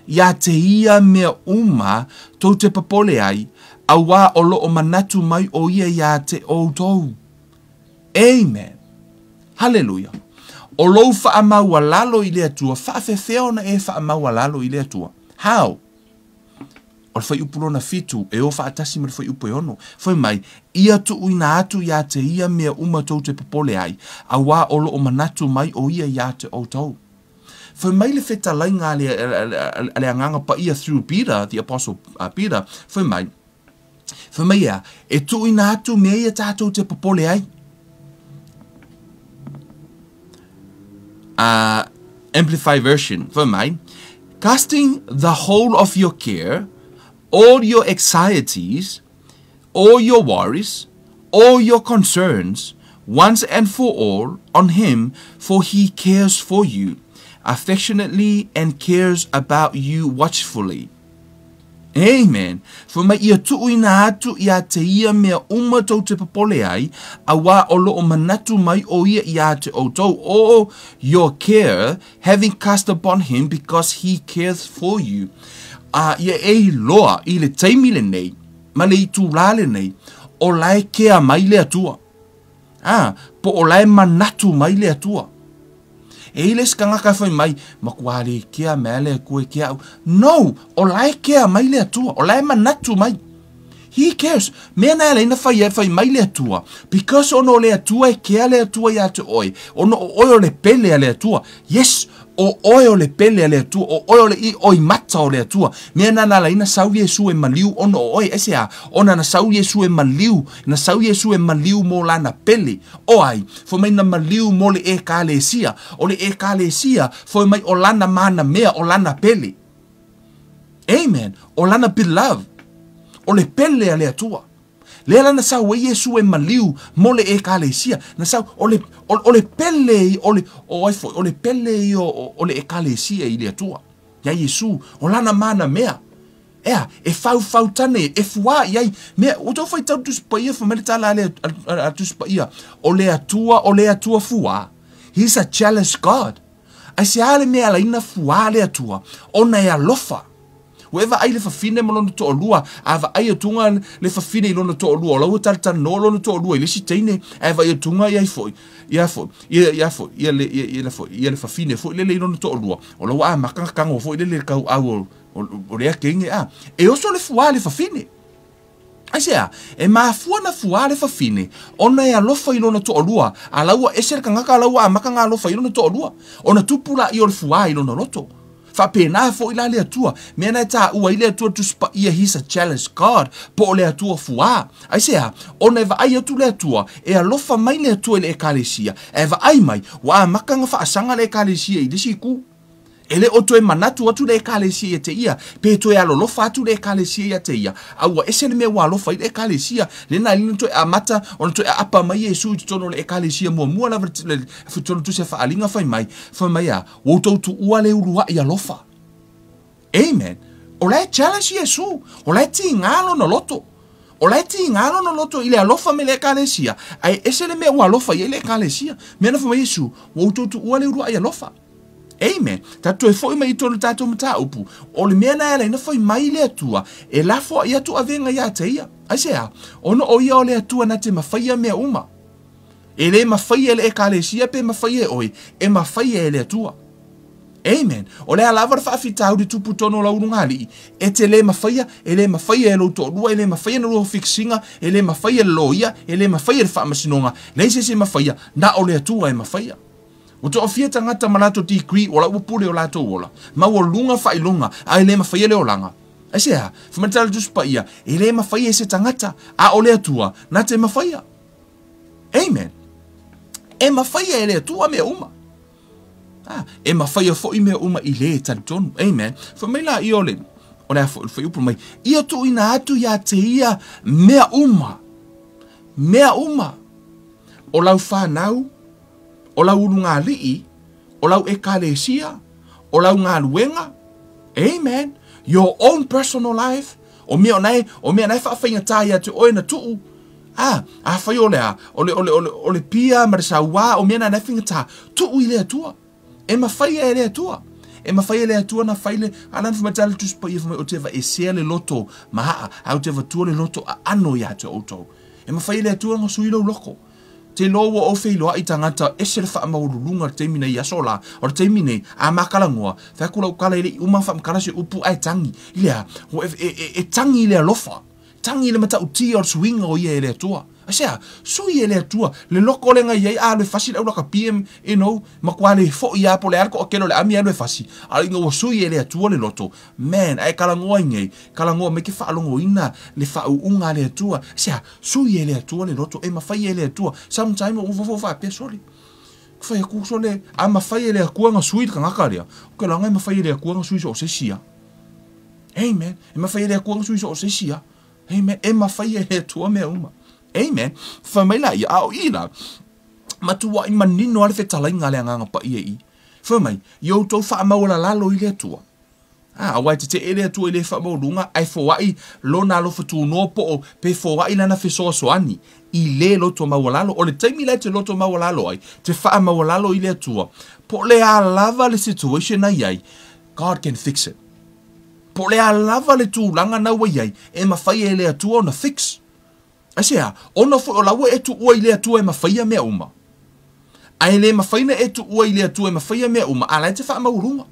ia te ia mea uma tou te popole ai, auā o loo manatu mai o ia ia te outou. Amen. Hallelujah. O lou faamaualalo i le Atua, faafefea ona e faamaualalo i le Atua. How? O le fuaiupu lona 7, e o faatasi ma le fuaiupu e 6. Fai mai, ia tuuina atu ia te ia mea uma tou te popole ai, auā o loo manatu mai o ia ia te outou. Fai mai le fetalaiga a le, a le Agaga Paia through Peter, the Apostle Peter, fai mai, fai mai ea, e tuuina atu mea ia tatou te popole ai. Amplify Version, fai mai, casting the whole of your care, all your anxieties, all your worries, all your concerns, once and for all, on him, for he cares for you affectionately and cares about you watchfully. Amen. Fai mai ia tuuina atu iā te ia mea uma tou te popole ai, auā o lo o manatu mai o ia iā te outou, all your care having cast upon him because he careth for you. A ia e iloa i le taimi lenei, ma le itulā lenei, o la e kea mai le Atua. A, po o la e manatu mai le Atua. E i le isi tagata e fai mai, Makuā le kea mea le Atua e kea au. No! O la e kea mai le Atua. O la e manatu mai. He cares. Mea na e ala ai na fai ai, fai mai le Atua. Because ona o le Atua e kea le Atua iā te oe. Ona o oe o le pele a le Atua. Yes! O oe o le pele a le Atua, o oe o le iʻoi mata o le Atua. Mea na na ala ai na sau Iesu e maliu ona o oe. Aisea? Ona na sau Iesu e maliu, na sau Iesu e maliu mo lana pele. O ai? Fai mai na maliu mo le Ekalesia. O le Ekalesia, fai mai o lana mana mea, o lana pele. Amen. O lana beloved. O le pele a le Atua. Lea la na sau ai Iesu e maliu mo le Ekalesia. Na sau, o le, o, o le pele, o le, o ai foi, o le pele ia o, o le Ekalesia i le Atua. Ia Iesu, o lana mana mea. Ea, e faufautane, e fuā i ai. Mea, ua tou faitau Tusi Paia, fai mai le tala a le, a, a, a Tusi Paia, o le Atua, o le Atua fuā. He's a jealous God. Aisea le mea e ala ai na fuā le Atua? Ona e alofa. Ua e vaai le fafine ma lona toalua, a vaai atuga le fafine i lona toalua, o la ua talatalanoa lona toalua i le isi teine, ae vaai atuga ia foi, ia foi, ia, ia foi, ia le, ia, ia le foi, ia le fafine foi lele i lona toalua, o la ua amata ona tago foi lele i le tauau o, o, o lea teine, a. E oso le fuā i le fafine. Aisea? E mafua na fuā le fafine, ona e alofa i lona toalua, a la ua ese le tagata a la ua amata ona alofa i lona toalua, ona tupu laia o le fuā i lona loto. Faapena foi la le Atua, mea na e taua ai le Atua Tusi Paia He's a jealous God, po o le Atua fuā. Aisea? Ona e vaai atu le Atua, e alofa mai le Atua i le Ekalesia, ae vaai mai, ua amata ona faasaga le Ekalesia i le isi itu. E le o toe manatu atu le Ekalesia ia te ia, pe toe alolofa atu le Ekalesia ia te ia, a ua ese le mea ua alofa ai le Ekalesia, lena e toe amata ona toe aapa mai Iesu i totonu o le Ekalesia muamua lava le totonu Tusi a Faaaliga fai mai, fai mai a, ua outou tuua le uluai alofa. Amen. O la e jealous Iesu, o la e tiga lona loto. O la e tiga lona loto i le alofa me le Ekalesia, ae ese le mea ua alofa i ai le Ekalesia. Mea na fai mai Iesu, ua outou tuua le uluai alofa. Amen. Tatou toe foi mai i totonu o le tatou mataupu, o le mea na e ala ai na fai mai le Atua, e lafo ai atu avega ia te ia. Aisea? Ona o ia o le Atua na te mafaia mea uma. E le mafaia e le Ekalesia pe mafaia e oe, e mafaia e le Atua. Amen. O le a lava le faafitauli tupu tonu o lau ulugalii, e te le mafaia, e le mafaia e lou toalua, e le mafaia na lua fikisiga, e le mafaia e le loia, e le mafaia e le faamasinoga, leai se isi e mafaia, na o le Atua e mafaia. Ua toafia tagata ma latou degree o la ua pule o latou ola, maualuga faailoga, a e le mafaia le olaga. Aisea? Fai mai le tala o le Tusi Paia, e le mafaia e se tagata, a o le Atua, na te mafaia. Amen. E mafaia e le Atua mea uma. Ah, e mafaia foi mea uma i le talitonu. Amen. Fai mai la ia o le, o le a foi, fuaiupu mai, ia tuuina atu ia te ia mea uma, mea uma, o lau whanau, o lau ulugalii, o lau ekalesia, o lau galuega. Amen. Your own personal life. O mea o nae, o mea nae whaawhainga ia te oe na tuu. A, afai o le a, o le, o le, o le, o le pia ma le sauā, o mea na nae whaingatā, tuu i le Atua. E mafaia e le Atua. E mafaia e le Atua na fai le, a lana whamatala le Tusi Paia fai mai, o te vaesea le loto mahaa, a o te vatua le loto aano ia te outou. E mafai e le Atua na sui lou loko. Te iloa ua ou feiloai tagata ese le faamaualuluga o le taimi nei i aso la, o le taimi nei, a makalagoa, fai atu lau tala e le i uma faamatala se upu ae tagi i le a, ua e, e, e, e tagi i le alofa, tagi i le matautia o le suiga o ia e le Atua. Aisea? Sui e le Atua le loko lea na i ai a alu e fasi le aulakapi you know, matua le fo'i lava po o le a le toatele o le ami e alu e fasi, a ina ua sui e le Atua le loto, man, a e talanoa ai nei, talanoa mai e te faalogoina le faauuga a le Atua. Aisea? Sui e le Atua le loto, e mafai e le Atua. Sometime ua ou faapea, sole, fai atu sole, a mafai e le Atua ona sui le tagata lea, ou te iloa e mafai e le Atua ona sui so o se isi lava. Amen. E mafai e le Atua ona sui so o se isi lava. Amen. E mafai e le Atua mea uma. Amen. Fai mai la ia, a o i la, matuai manino lava le fetalaiga a le Agaga Paia i i. Fai mai, ia outou faamaualalalo i le Atua. A, aua e tetee le Atua i le faamaualuga, ae foai lona alofa tunoa po o pe foai lana fesoasoani i le loto maualalo. O le taimi la e te loto maualalo ai, te faamaualalo i le Atua, po o le a lava le situation na i ai, God can fix it. Po o le a lava le tulaga na ua i ai, e mafai e le Atua ona fix. Aisea? Ona foi o la ua e tuua i le Atua e mafaia mea uma. Ae le mafai na e tuua i le Atua e mafaia mea uma, a la e te faamaualuga.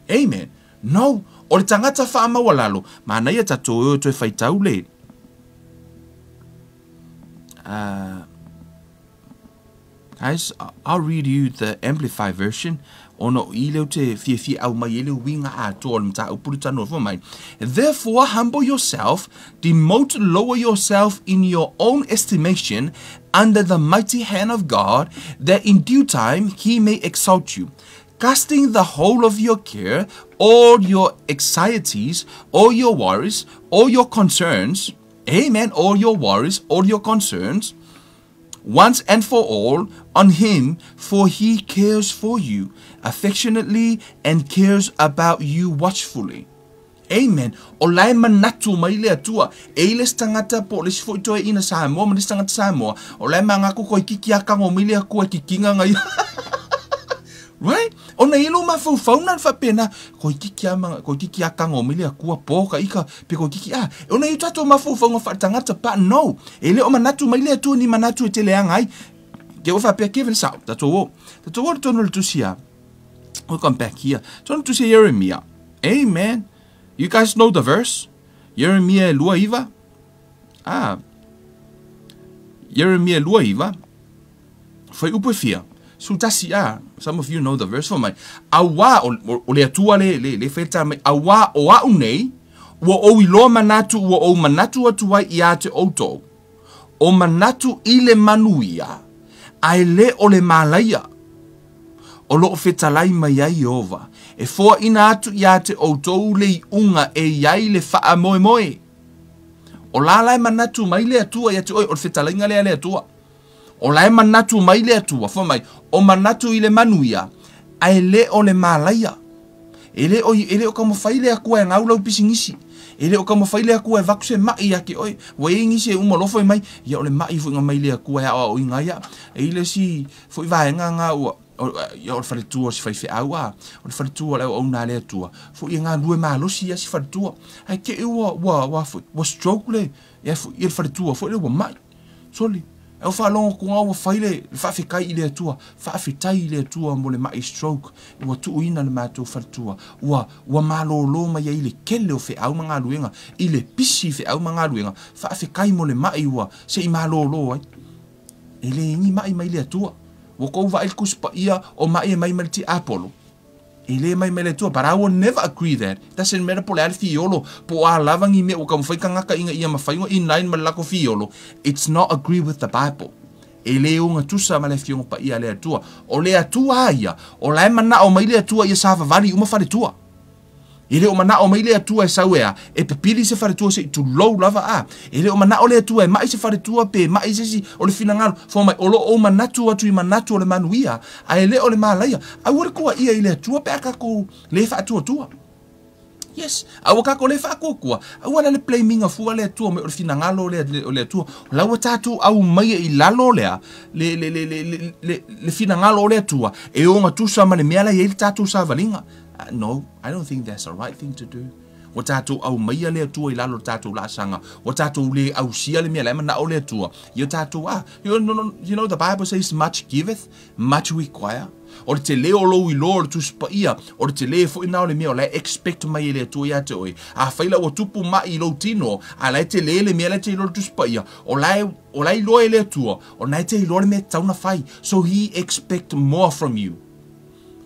Amen. No. O le tagata faamaualalo, manaia tatou e o toe faitau le, Guys, I'll read you the Amplified version, ona o i lea ou te fiafia e aumai ai le uiga atoa o le mataupu le talanoa fua mai. Therefore, humble yourself, demote lower yourself in your own estimation under the mighty hand of God, that in due time he may exalt you, casting the whole of your care, all your anxieties, all your worries, all your concerns, amen, all your worries, all your concerns, once and for all on him, for he cares for you affectionately and cares about you watchfully. Amen. O la e manatu mai le Atua. E i le isi tagata po o le isi foi toeaina Samoa ma le isi tagata Samoa, o la e manatu koe kiki a kago mai le Atua e kikiga ngai. Right? Ona i ai lou mafaufau na faapena, koe kiki a koe kiki a kago mai le Atua po ka ika pe koe kiki a. Ona i o tatou mafaufauga faaletagata but no. E le o manatu mai le Atua ni manatu e te leaga ai. Ke ua faapea Kevin sao, tatou o. Tatou o i totonu o le tusi a. We'll come back here. Totonu o le tusi a Ieremia. Amen. You guys know the verse? Ieremia e 29. Ah. Ieremia e 29. Fuaiupu e fia? 11 a. Some of you know the verse. Fai mai, Auā, o, o le Atua le, le, le whai mai, auā o a'u nei, ua ou iloa manatu ua ou manatu atu ai iā te outou, o manatu i le manuia, ae le o le mālaia, o loo fetalai mai ai Ieova, e foaina atu iā te outou le iuga e i ai le faamoemoe. O la la e manatu mai le Atua ia te oe, o le fetalaiga lea a le Atua. O la e manatu mai le Atua, fai mai, o manatu i le manuia, ae le o le mālaia. E le o, e le o taumafai le Atua e gau lau pisinisi. E le o taumafai le Atua e avatu se ma'i ia te oe. Ua i ai nisi e uma loa fai mai, ia o le ma'i foi na mai le Atua e aoaoina ai a'u. E i ai le isi foi vaega na ua, ia o le faletua o si faifeau a, o le faletua o le auauna a le Atua, foi e galulue malosi ia si faletua. Ae te i ua, ua, ua, ua stroke le, ia foi, ia le faletua foi lea ua ma'i. Sole, e au faalogo atu lava ua fai le faafetai i le Atua, faafetai i le Atua mo le ma'i stroke ua tuuina le matou faletua, ua, ua malolo mai ai le tele o feau ma galuega, i le pisi i feau ma galuega, faafetai mo le ma'i ua se i malolo ai. E le ni ma'i mai le Atua. Ua tou vaai le Tusi Paia o ma'i e mai mai le tiapolo. E le mai mai le Atua, but I will never agree that. Doesn't matter po o le a le fiolo, po o a lava ni mea ua taumafai tagata ina ia mafai ona inline ma le latou fiolo, it's not agree with the Bible. E le ogatusa ma le Afioga Paia a le Atua. O le Atua a ia, o la e manao mai le Atua ia savavali uma faletua. E le o manao mai le Atua e sau e a, e pipili se faletua se i tulou lava a. E le o manao le Atua e ma'i se faletua pe ma'i se isi o le finagalo. Fai mai, o lo o ou manatu atu i manatu o le manuia, ae le o le malaia. Aua le tuuaia i le Atua pe a tatou le faatuatua. Yes, aua tatou le faatuatua. Aua la le blaming fua le Atua mai o le finagalo o le Atua. O la ua tatou aumaia i lalo lea le, le, le, le, le, le, le finagalo o le Atua e ogatusa ma le mea la e i ai le tatou savaliga. No, I don't think that's the right thing to do. Ua tatou aumaia le Atua i lalo o le tatou laasaga, ua tatou le ausia le mea la e manao le Atua ia tatou a. You know the Bible says much giveth, much require. O le tele o lou iloa o le Tusi Paia, o le tele foi na o le mea o la e expect mai e le Atua ia te oe. Afai la ua tupu mai i lou tino, a la e tele le mea la e te iloa le Tusi Paia, o la e iloa e le Atua, o na e te iloa le mea e tatau ona fai. So he expect more from you.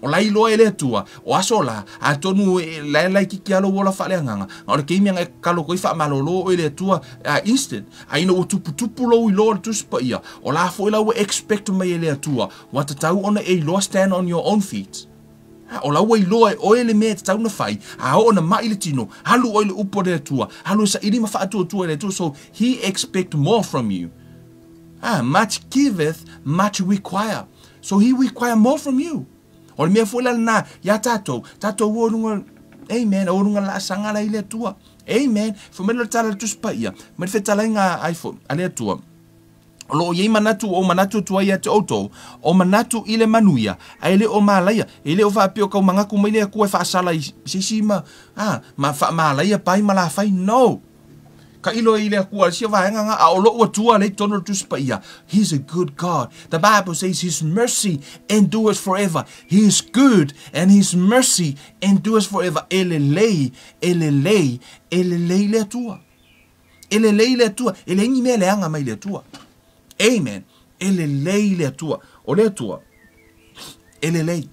O la iloa e le Atua, o aso la, atonu e la laitiiti lava lou ola faaleagaga, o le taimi aga e tatalo atu ai faamalolo oe le Atua instant. A ina ua tuputupu lou iloa o le Tusi Paia, o la foi la ua expect mai e le Atua, ua tatau ona e iloa stand on your own feet. O la ua iloa e oe le mea e tatau ona fai, a oo na mai le tino, alu oe le upu o le Atua, alu e saili ma faatuatua e le Atua. So he expect more from you. Much giveth, much require. So he require more from you. O le mea foi la lena ia tatou, tatou o luga, amen, o luga laasaga la i le Atua. Amen. Fai mai le tala le Tusi Paia, mai le fetalaiga ai foi a le Atua. O loo iai manatu o manatu atu ai ia te outou, o manatu i le manuia, ae le o malaia, e le o faapea o kau mangaku mai le Atua e faasala i se isi ma, ma faamalaia pai ma lafai. No. Ka ilo i le Atua, sia vaega nga, a o lou Atua le i totonu o le Tusi Paia. He's a good God. The Bible says his mercy endures forever. He is good and his mercy endures forever. E lelei, e lelei, e lelei le Atua. E lelei le Atua. E leai ni mea leaga mai le Atua. Amen. E lelei le Atua. O le Atua, e lelei.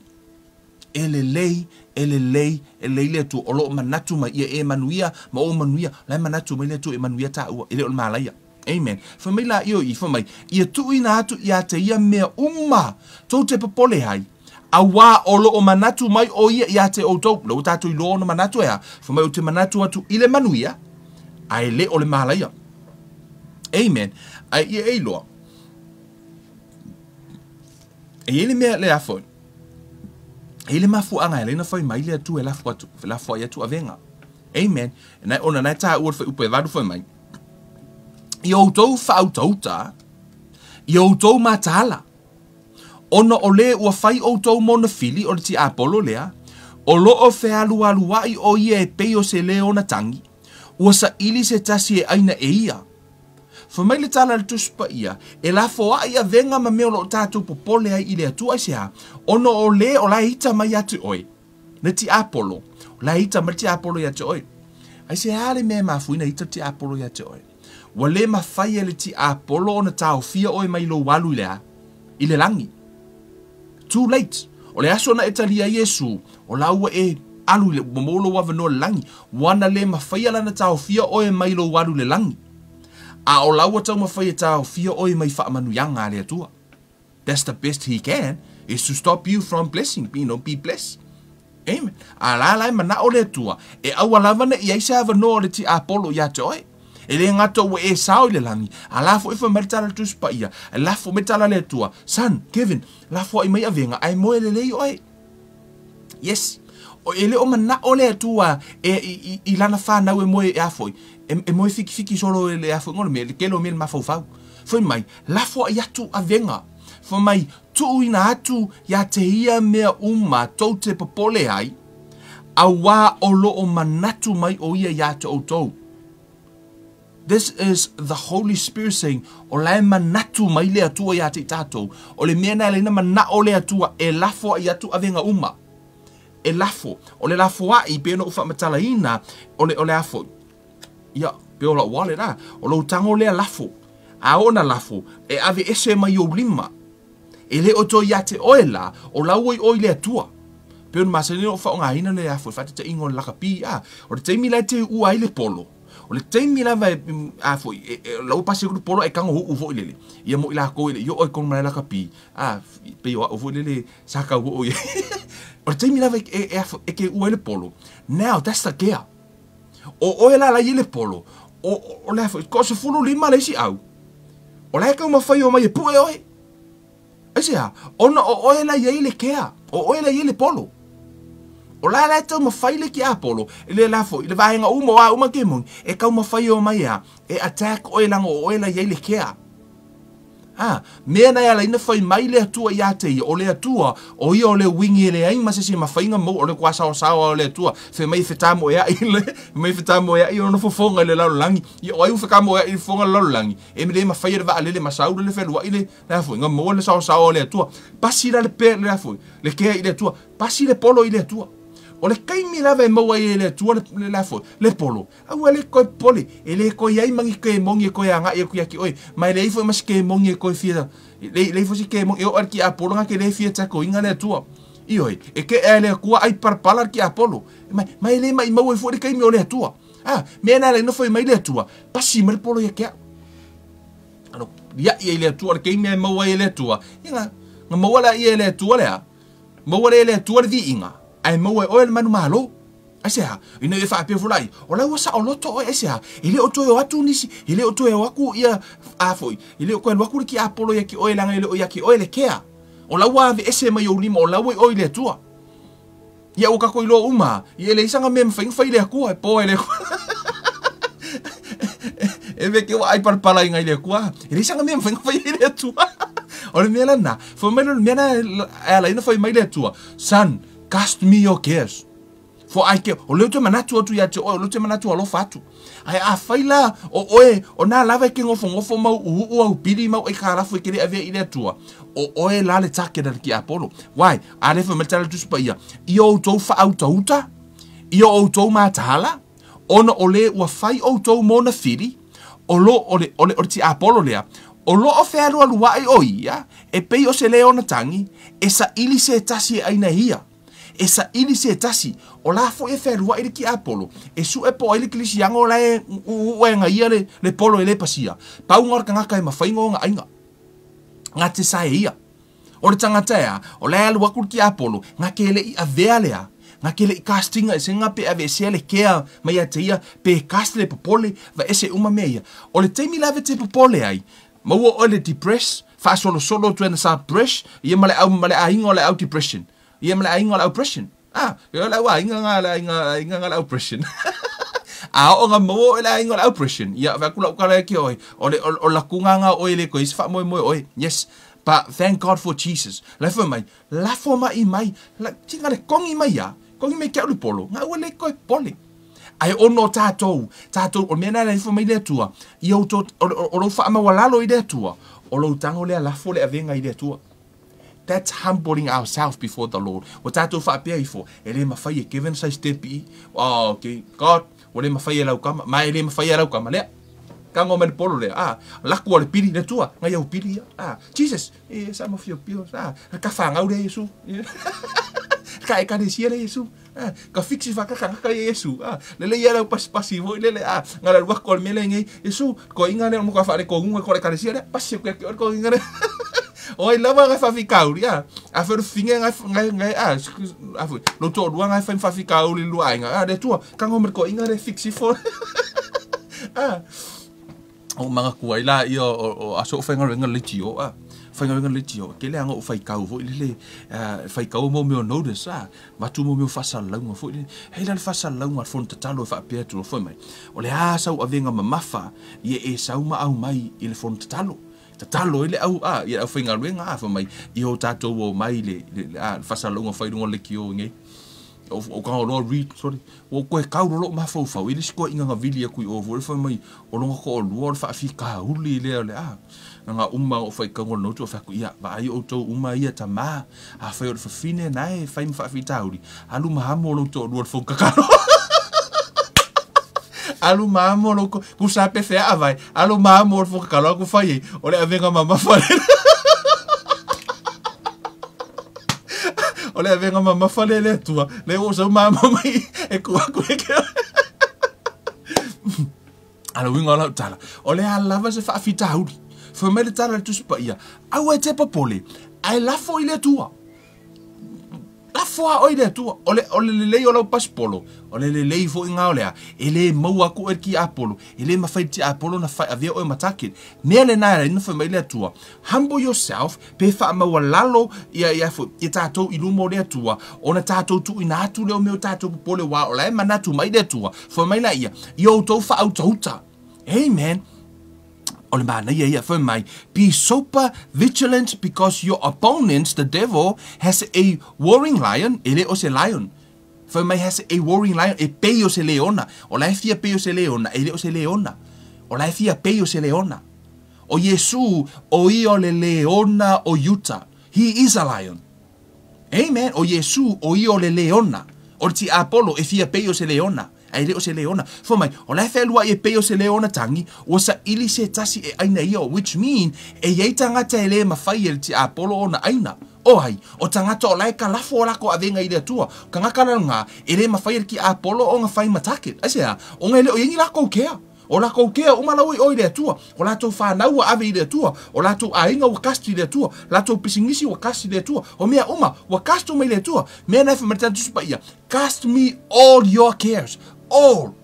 E lelei, e lelei, e lelei le Atua. O loo manatu mai ia e manuia, ma o manuia. La e manatu mai le Atua e manuia tāua. E le o le malaia. Amen. Fai mai la io i, fai mai, ia tuuina atu ia te ia mea uma, tou te popole ai. Auā o loo manatu mai o ia ia te outou. La ua tatou iloa ona manatu e a. Fai mai o te manatu atu i le manuia, ae le o le malaia. Amen. Ai ia e iloa. E i ai le mea le a foi. E i le mafuaaga e ala ai ona fai mai le Atua e lafo atu, lafo ai atu avega. Amen. Na ona na taua le fuaiupu e 8 fai mai. I outou faautauta, i outou mataala, ona o le ua fai outou mona fili o le tiapolo lea, o loo fealualuai o ia e pei o se le ona tagi, ua saili se tasi e aina e ia. Fai mai le tala a le Tusi Paia, e lafoai avega ma mea o loo tatou popole ai i le Atua aisea, ona o le o la e ita mai ia te oe, le tiapolo, o la e ita mai le tiapolo ia te oe. Aisea le mea e mafuina ita le tiapolo ia te oe. Ua le mafai e le tiapolo ona taofia oe mai lou alu i le a? I le lagi. Too late. O le aso na e talia ai Iesu, o la ua e alu i le, ua maua lou avanoa i le lagi. Ua na le mafaia lana taofia oe mai lou alu i le lagi. A o la ua taumafai e taofia oe mai faamanuiaga a le Atua. That's the best he can, is to stop you from blessing, you know, be blessed. Amen. A la la e manao le Atua, e aua lava ne i ai se avanoa o le tiapolo ia te oe. E le gata ua e sao i le lagi, a la foi fai mai le tala le Tusi Paia, e lafo mai tala le Atua, son, Kevin, lafo ai mai avega, ae moe lelei oe. Yes. O e le o manao le Atua e i lana whanau e moe e afoi, e moe fiki fiki solo e le afoi ngolo me, le kelo me le mafaufau. Fai mai, lafo ai atu avega. Fai mai, tuuina atu ia te ia mea uma tou te popole ai, auā o loo manatu mai o ia ia te outou. This is the Holy Spirit saying, o la e manatu mai le Atua ia te tatou. O le mea na le na manao le Atua e lafo ai atu avega uma. E lafo. O le lafo ai pe no whaamatalaina o le afo. Ia, pe o la wale la. O lo tango lea lafo. A ona lafo, e ave ese mai o lima. E le o toi ia te oe la, o la oi oi le Atua. Pe ona masani o whaongaina le afo, e whatata ingo le lakapi. O le taimi lai te ua ai le polo. O le taimi lava e afo, lau pasi ku polo e kango huu fo ilele. Ia mo ila ko ile, yo oi kono mai lakapi. Pe o fo ilele, saka ua oi. O le taimi lava e afo, e ke ua le polo. Now, that's the gear. O oe la la i le polo. O le afo, ko se fulu lima le isi au. O la e kau mawhai o mai e pue oe. Aisea, ona o oe la i le kea. O oe la i le polo. O la la e tau mawhai le ki a polo. E le lafo, i le vaenga uma o a uma ke moni. E kau mawhai o mai a. E attack oe langa o oe la i le kea. A, mea na e ala ina fai mai le Atua ia te ia, o le Atua, o ia o le wingi e le ai ma se se mawhainga mau, o le kwa sao sao o le Atua, fe mai fe mo ea i le, mai fe mo ea i ono fofonga le lalolagi, ia o ai u fe mo ea i fonga le lalolagi, e me le mawhai le vaa lele masau le felua i le, le afo, nga maua le sao sao o le Atua, pasi la le pe le afo, le kea i le Atua, pasi le polo i le Atua. O le kaimi lava e maua ai e le Atua le afo, le polo. Aua le koe pole, e le koe ai mangi ke mongi e koe anga ia kuia ki oi, mai le ifo mas ke mongi e koe fia, le ifo si ke mongi, e o ar ki Apollo nga ke le fia tako inga le Atua. Ioi, e ke e le kua ai parpala ki Apollo. Mai le mai maua ifo le kaimi o le Atua. Ah, mea na le nofo mai le Atua, pasi mai le polo ia kia. Ano, ia ia le Atua, le kaimi e maua ia le Atua. Ia nga maua la ia le Atua lea. Maua le le Atua le viinga. Ai maua e oe le manu malo. Aisea, ina e whaapea fulai, o lau sa o loto o aisea, i le o toe o atu nisi, i le o toe o aku ia afoi, i le o koe luaku le ki Apollo ia ki oe langa i le o ia ki oe le kea. O lau ave ese mai o lima, o lau e oe le Atua. Ia o kako i loa uma, ia le isanga mea mwhainga whai le akua, e poe le akua. E veke o ai parapala inga i le akua, e le isanga mea mwhainga whai le Atua. O le mea lana, fo mai le mea na, e ala ina whai mai le Atua, son, cast me your cares. Fo ai ke o le te manatu atu ia te oe, o le te manatu alofa atu. Ai a whai la o oe, o nā lava e ke ngofo ngofo mau uhu au pili mau e karafu e kere avea i le Atua. O oe la le take na ki Apollo. Wai, a le wha metala tusipa ia. I o tou whautauta, i o tou mātahala, ona o le ua whai o tou mona whiri, o lo o le, o le, o le ti Apollo lea, o lo o whealua lua ai o ia, e pei o se leo na tangi, e sa ili se tasi e aina hia. E sa ili se tasi, o la fo e whenua i le ki Apollo, e su e po ai le kilisianga o la e uenga ia le polo e le pasia. Pau ngā kangaka e mawhainga o ngā ainga. Ngā te sae ia. O le tangata ea, o la e alu aku le ki Apollo, ngā ke le i avea lea, ngā ke le i castinga, e se ngā pe ave se le kea mai a te ia, pe cast le popole, va ese uma mea ia. O le teimi lave te popole ai, maua o le depress, whaasolo solo tuena sa brush, ia male au male ainga o le au depression. Ia male ainga o le oppression. Ah, ia le ainga nga le ainga nga le oppression. A o nga mo le ainga le oppression. Ia va kula kala ki oi. O le o la kunga nga oi le ko is fa moi moi oi. Yes. But thank God for Jesus. La fo mai, la fo mai mai, la tinga le kongi mai ya. Kongi mai ke lu polo. Nga o le ko pole. Ai ono tatou, tatou o mena le fo mai le Atua. Ia o to o lo fa ma walalo i le Atua. O lo tango le la fo le avenga i le Atua. That's humbling ourselves before the Lord. O tātou whaapea ifo, e le mawhai e given sa step i. Oh, okay, God, o le mawhai e lau kama, ma e le mawhai e lau kama, lea. Ka ngō mai le polo lea, ah, laku o le pili, le tua, ngai au pili ia, ah, Jesus, e sa mawhio pio, ah, ka whangau le Yesu, ka e kanesia le Yesu, ah, ka fixi whakakangaka e Yesu, ah, lele ia lau pasipasi voi, lele, ah, ngā le ruako le mele ngai, Yesu, ko inga le, muka whaare ko ngunga ko le kanesia lea, pasi ko ko ko inga le. Oi lava ngai whawhikauri, ah. A wharu finge ngai, ngai, ngai, ah, a wharu, lo tō rua ngai whai whawhikauri lua inga, ah, le tua, ka ngō mere ko inga le fixi fo. Ah. O mga kuai la ia o aso whainga renga le tio, ah. Whainga renga le tio, ke le anga o whaikau fo, le, whaikau mō meo notice, ah. Matu mō meo whasalaunga fo, le, hei la le whasalaunga fo tatalo e whaapea tu fo mai. O le a sau avenga mamafa, ia e sau ma au mai i le fo tatalo. Tatalo ile au a ia au whainga ruenga a mai i o tātou o mai le a whasalonga whairunga le ki o ngai o ka o read sorry o koe kauro lo mafaufau i le sikoa inga ngavili aku i o fo le mai o longa ko o lua o le whaafika huli le le a nga uma o whaikanga no tu whaku ia va ai o tau uma ia tama a whai o le whawhine nae whai mwhaafita huli alu mahamo lo tō lua le whaukakaro alu mamo lo ku sape fea avai alu mamo lo whakakalo aku whai o le avenga mama whale o le avenga mama whale le atua le o sau mamo mai e kua koe ke ala winga lau tala o le alava se whaafita huri fo mai le tala le tusipa ia au e te papole ai lafo i le atua lafo a oi le atua o le lelei o lau pasipolo o le lelei fo inga o lea e le maua aku e ki Apollo e le mawhai ti Apollo na whai avea oe matake mea le nai ina whai mai le atua humble yourself pe wha maua lalo ia ia fo ia tātou i lumo le atua o na tātou tu ina atu leo meo tātou popole wā o la e manatu mai le atua fo mai la ia i o tau wha au tauta amen. O le manaia ia fai mai, be sober, vigilant, because your opponent, the devil, has a roaring lion, e le o se lion. Fai mai has a roaring lion, e pei o se leona. O la e fia pei o se leona, e le o se leona. O la e fia pei o se leona. O Iesu, o ia o le leona o Iuta. He is a lion. Amen. O Iesu, o ia o le leona. O le tiapolo, e fia pei o se leona. Ae le o se leona. Fai mai, o la e fealuai e pei o se leona tagi, ua saili se tasi e aina ia, which mean, e iai tagata e le mafai e le tiapolo ona aina. O ai, o tagata o la e kalafo o lako avega i le Atua. Kangaka langa, e le mafai e le tiapolo ona fai ma target. Aisea, ona e le o iai ni lakou kea. O lakou kea uma lau i o i le Atua. O latou fanau ua ave i le Atua. O latou aiga ua cast i le Atua. Latou pisinisi ua cast i le Atua. O mea uma ua cast uma i le Atua. Mea na e fai mai le Tusi Paia, cast me all your cares. All.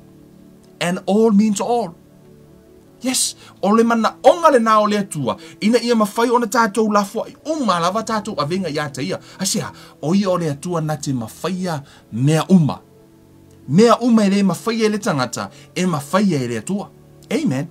And all means all. Yes, o le manaoga lenā o le Atua, ina ia mafai ona tatou lafoai uma lava tatou avega ia te ia. Aisea, o ia o le Atua na te mafaia mea uma. Mea uma e le mafaia e le tagata, e mafaia e le Atua. Amen.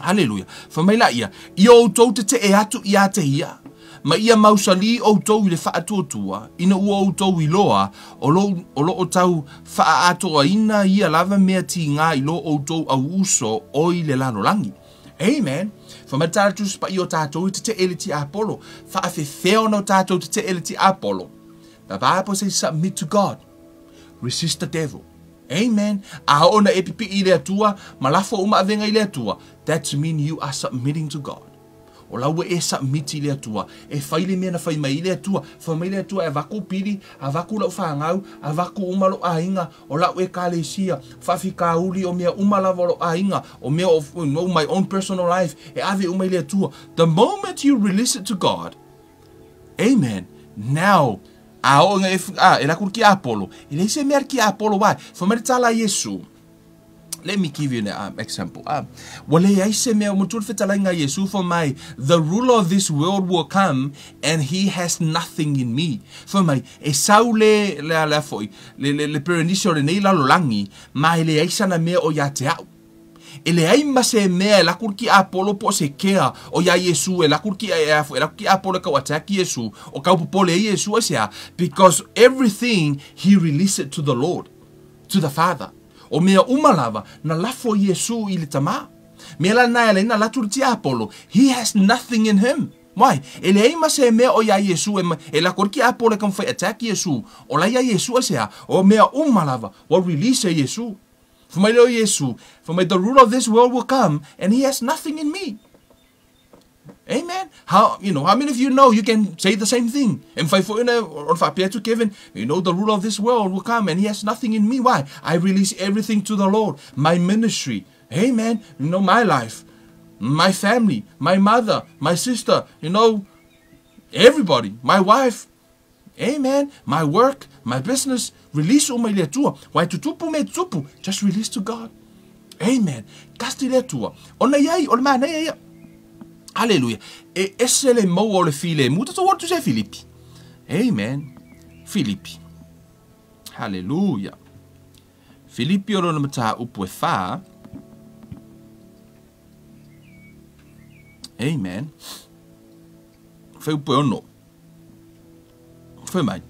Hallelujah. Fai mai laia, ia outou tetee atu ia te ia, ma ia mausali outou i le faatuatua, ina ua outou iloa, o loo tau faaatoaina ia lava mea tiga i lo outou auuso o i le lalolagi. Amen. Fai mai le Tusi Paia o tatou i tetee i le tiapolo, faafefea ona o tatou tetee i le tiapolo. The Bible says submit to God. Resist the devil. Amen. A oo ina e pipii i le Atua, ma lafo uma avega i le Atua, that mean you are submitting to God. O la ua e submit i le Atua, e fai le mea na fai mai ai le Atua, fai mai le Atua e avatu pili, avatu lau fanau, avatu uma lou aiga, o lau ekalesia, faafitauli o mea uma lava o lou aiga, o mea o, you know, my own personal life, e ave uma i le Atua. The moment you release it to God, amen, now, a oo ina e, a, e alu atu le tiapolo, e leai se mea a le tiapolo, why? Fai mai le tala a Iesu. Let me give you an example. Ua leai se mea, manatua le fetalaiga a Iesu fai mai, the ruler of this world will come and he has nothing in me. Fai mai, e sau le, le, le foi, le, le, le perenisi o lenei lalolagi, ma e leai sana mea o ia te au. E leai ma se mea e alu atu le tiapolo po o se kea o ia Iesu e alu atu le tia, e, e alu atu le tiapolo e tau attack Iesu, o tau popole ai Iesu aisea, because everything he released it to the Lord, to the Father. O mea uma lava, na lafo Iesu i le Tama. Mea la lena e ala ai ona alu atu le tiapolo, he has nothing in him. Why? E leai ma se mea o ia Iesu e, e alu atu le tiapolo e taumafai attack Iesu, o la ia Iesu aisea, o mea uma lava, ua release e Iesu. Fai mai lea o Iesu, fai mai, the ruler of this world will come and he has nothing in me. Amen. How, you know, how many of you know you can say the same thing? E mafai foi ona faapea atu Kevin, you know, the ruler of this world will come and he has nothing in me. Why? I release everything to the Lord. My ministry. Amen. You know, my life, my family, my mother, my sister, you know, everybody, my wife. Amen. My work, my business, release uma i le Atua. Aua e tutupu mea e tutupu, just release to God. Amen. Cast i le Atua. Ona iai, o le manaia ia. Hallelujah. E ese le maua o le filemu. Tatou o atu se Filipi. Amen. Filipi. Hallelujah. Filipi o lona mataupu e 4. Amen. Fuaiupu e 6. Fai mai.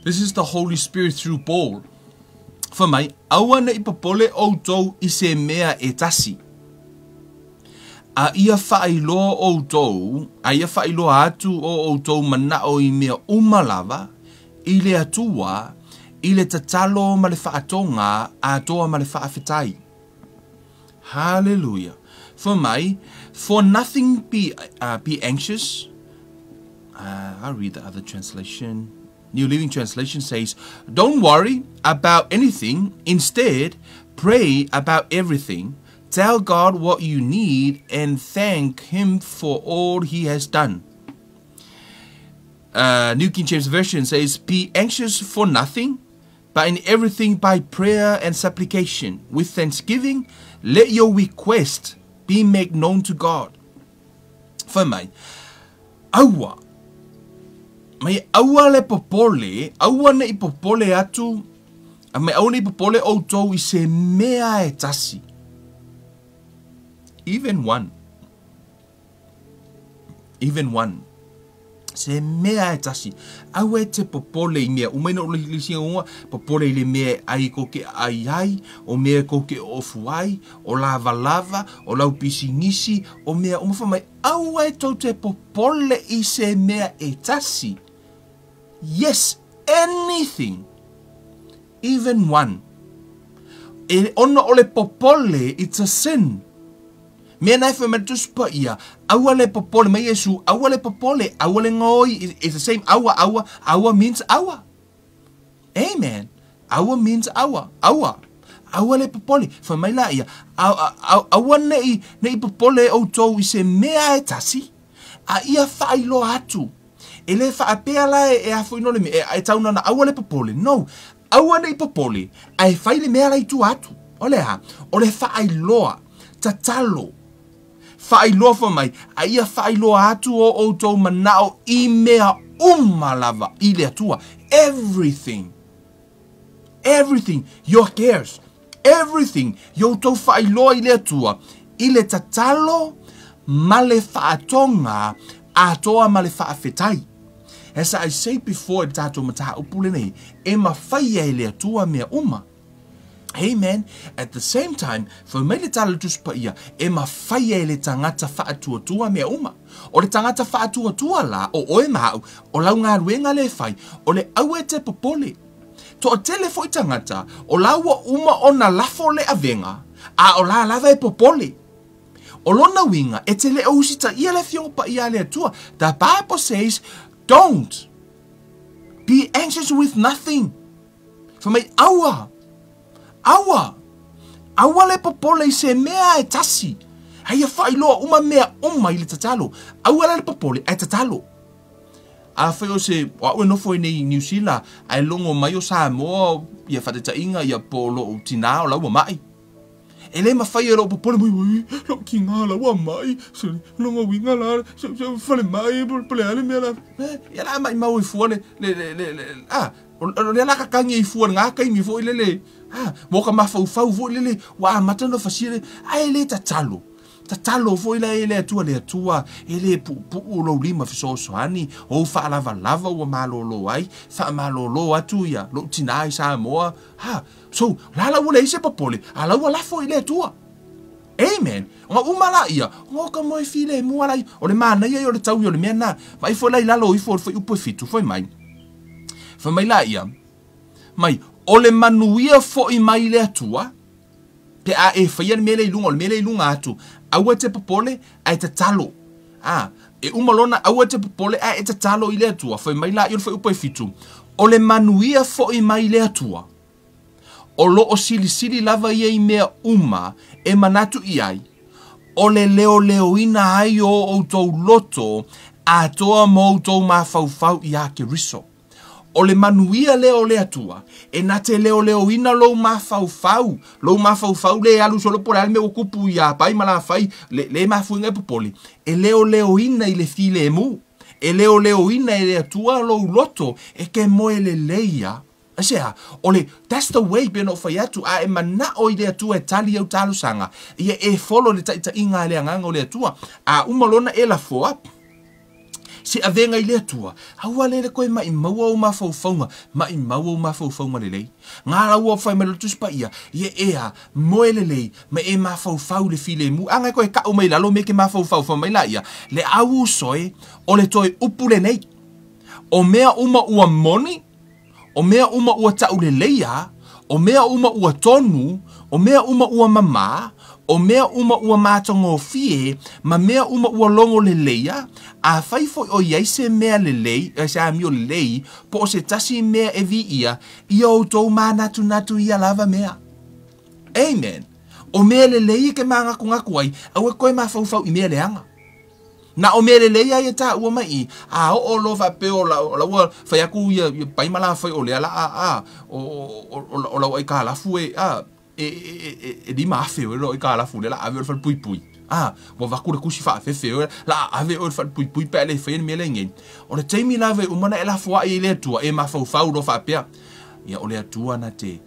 This is the Holy Spirit through Paul. Fai mai, aua nei popole outou i se mea e tasi. A ia faailoa outou, a ia faailoa atu o outou manao i mea uma lava, i le Atua, i le tatalo ma le faatoga atoa ma le faafetai. Hallelujah. Fai mai, for nothing be anxious. I'll read the other translation. New Living Translation says, don't worry about anything. Instead, pray about everything. Tell God what you need and thank him for all he has done. New King James Version says, be anxious for nothing, but in everything by prayer and supplication, with thanksgiving, let your request be made known to God. Fai mai, aua, mai aua le popole, aua nei popole atu, mai aua nei popole outou i se mea e tasi. Even one. Even one. Se mea e tasi. Aua e te popole i mea uma ina o le isi uga, popole i le mea e ai kou te ai ai, o mea e kou te ofu ai, o lavalava, o lau pisinisi, o mea uma fai mai, aua e tou te popole i se mea e tasi. Yes, anything. Even one. E ona o le popole, it's a sin. Mea na e fai mai le Tusi Paia, aua le popole mai Iesu, aua le popole, aua le gaoi, it's the same, aua, aua, aua means aua. Amen. Aua means aua, aua. Aua le popole, fai mai la ia, aua nei, nei popole outou i se mea e tasi, a ia faailoa atu. E le faapea la e a foi no le mea, e tau na aua le popole. No, aua nei popole, ae fai le mea la i tua atu. O le a? O le faailoa, tatalo. Faailoa fai mai, a ia faailoa atu o outou manao i mea uma lava i le Atua. Everything. Everything. Your cares. Everything. Ia outou faailoa i le Atua. I le tatalo ma le faatoga atoa ma le faafetai. As I say before, i le tatou mataupu lenei, e mafai e le Atua mea uma. Amen. At the same time, fai mai le tala le Tusi Paia, e mafai e le tagata faatuatua mea uma. O le tagata faatuatua la, o oe ma au, o lau galuega le fai, o le aua e te popole. Toatele foi tagata, o la ua uma ona lafo le avega, a o la lava e popole. O lona uiga, e te le o usitaia le Afioga Paia a le Atua. The Bible says, don't be anxious with nothing. Fai mai, aua, aua, aua le popole i se mea e tasi. A ia faailoa uma mea uma i le tatalo. Aua la le popole, ae tatalo. Afai o se, o au e nofo ai nei i Niu Sila, ae logo mai o Samoa, ia faataitaiga, ia po o lou tinā o la ua mai. E le mafai e lou popole mai, ui, lou tinā la ua mai, se lona uiga la, se, se falemai, po le a le mea la. Ia la maimau ai fua le, le, le, le, le, a, o, o lea la kakagi ai fua i lena taimi foi lele, a, mo ka mafaufau foi lele, ua amata ona fasia le, ae le tatalo. Tatalo foi la e le Atua, le Atua, e le puupuu lou lima fesoasoani, ou faalavalava ua malolo ai, faamalolo atu ia lou tinā i Samoa, ha, so, la la ua leai se popole, a la ua lafo i le Atua. Amen. Ona uma laia, ona o ka moe filemu lava laia. O le manaia ia o le taui o le mea lena. Vaai foi la i lalo ifo o le fuaiupu e fitu, fai mai. Fai mai laia, mai, o le manuia foi mai le Atua, pe a e faia le mea lea i luga, o le mea lea i luga atu, aua e te popole, ae tatalo. A, e uma lona, aua e te popole, ae e tatalo i le Atua. Fai mai laia o le fuaiupu e fitu, o le manuia foi mai le Atua, o lo o silisili lava ia i mea uma e manatu i ai, o le leoleoina ai o outou loto atoa ma outou mafaufau iā Keriso. O le manuia lea o le Atua, e na te leoleoina lou mafaufau, lou mafaufau lea e alu solo po o le a le mea ua tupu iā Pai ma Lafai, le, le mafuiga e popole, e leoleoina i le filemu, e leoleoina e le Atua lou loto e ke moe lelei a. Aisea? O le, that's the way pei ona ou fai atu, a e manao i le Atua e tali au talosaga, ia e follow le taitaiga a le Agaga o le Atua, a uma lona e lafoa se avega i le Atua, aua lele koe maimau ou mafaufauga, maimau ou mafaufauga lelei. Nga la ua fai mai le Tusi Paia, ia e a, moe lelei, ma e mafaufau i le filemu. A ngai koe kau mai lalo me ke mafaufau, fai mai la ia, le au uso e, o le toe upu lenei. O mea uma ua moni, O mea uma ua tauleleia, o mea uma ua tonu, o mea uma ua mamā, o mea uma ua matagofie, ma mea uma ua logoleleia, afai foi o i ai se mea lelei, se amio lelei, po o se tasi mea e viia, ia outou manatunatu ia lava mea. Amen. O mea lelei e ke mānatunatu ai, aua e koe mafaufau i mea leaga. Na o mea lelei a ia taua mai i, a oo loa faapea o la, o la ua fai atu ia, ia pai ma lafai o lea la a, a, o, o, o, o lau aikalafu e, a, e, e, e, e 5,000 oe lou aikalafu lea la ave oe i le falepuipui. A, ua avatu le tusi faafefe oe, la ave oe i le falepuipui pe a le faia le mea lea nei. O le taimi lava e uma ona e lafoai ai i le Atua, e mafaufau loa faapea, ia o le Atua na te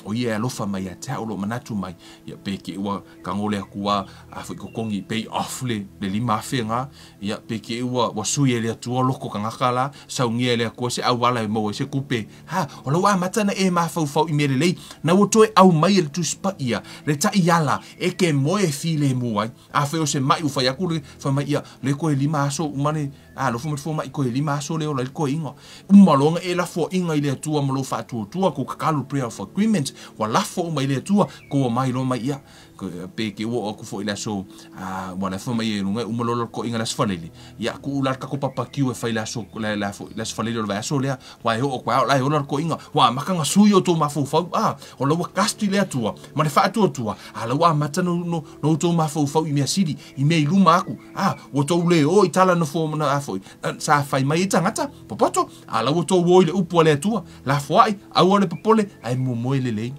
O ia e alofa mai ia te a'u o lo o manatu mai, ia pe ke ua tago le Atua a foi totogi pay off le 5,000 ga, ia pe ke ua ua sui e le Atua loko tagata la, saunia e le Atua se auala e maua ai se tupe. Ha, o la ua amata ona e mafaufau i mea lelei, na ua toe aumai e le Tusi Paia le taiala e te moe filemu ai. Afai o se ma'i ua fai atu le fai mai, ia le toe 5 aso uma le alofa mai le fomai, toe 5 aso le ola ai le toeaina. Uma loa ona e lafoaiga i le Atua ma lou faatuatua, tou tatalo, prayer of agreement, ua lafo uma i le Atua, tou omai loa mai ia, pe te ua oo atu foi i le aso, ua la e fai mai e luga e uma loa le toeaina i le aso Faraile, ia tuu la le tatou papatiu e fai i le aso, le aso Faraile o le vaiaso lea, ua e oo atu ai o la e ola le toeaina, ua amata ona sui o outou mafaufau, o la ua cast i le Atua ma le faatuatua, a la ua amata ona outou mafaufau i mea sili, i mea i luma atu, ua tou le o i tala na fo na foi, sa fai mai ai tagata, popoto, a la ua tou o i le upu a le Atua, lafoai, aua le popole, ae momoe lelei.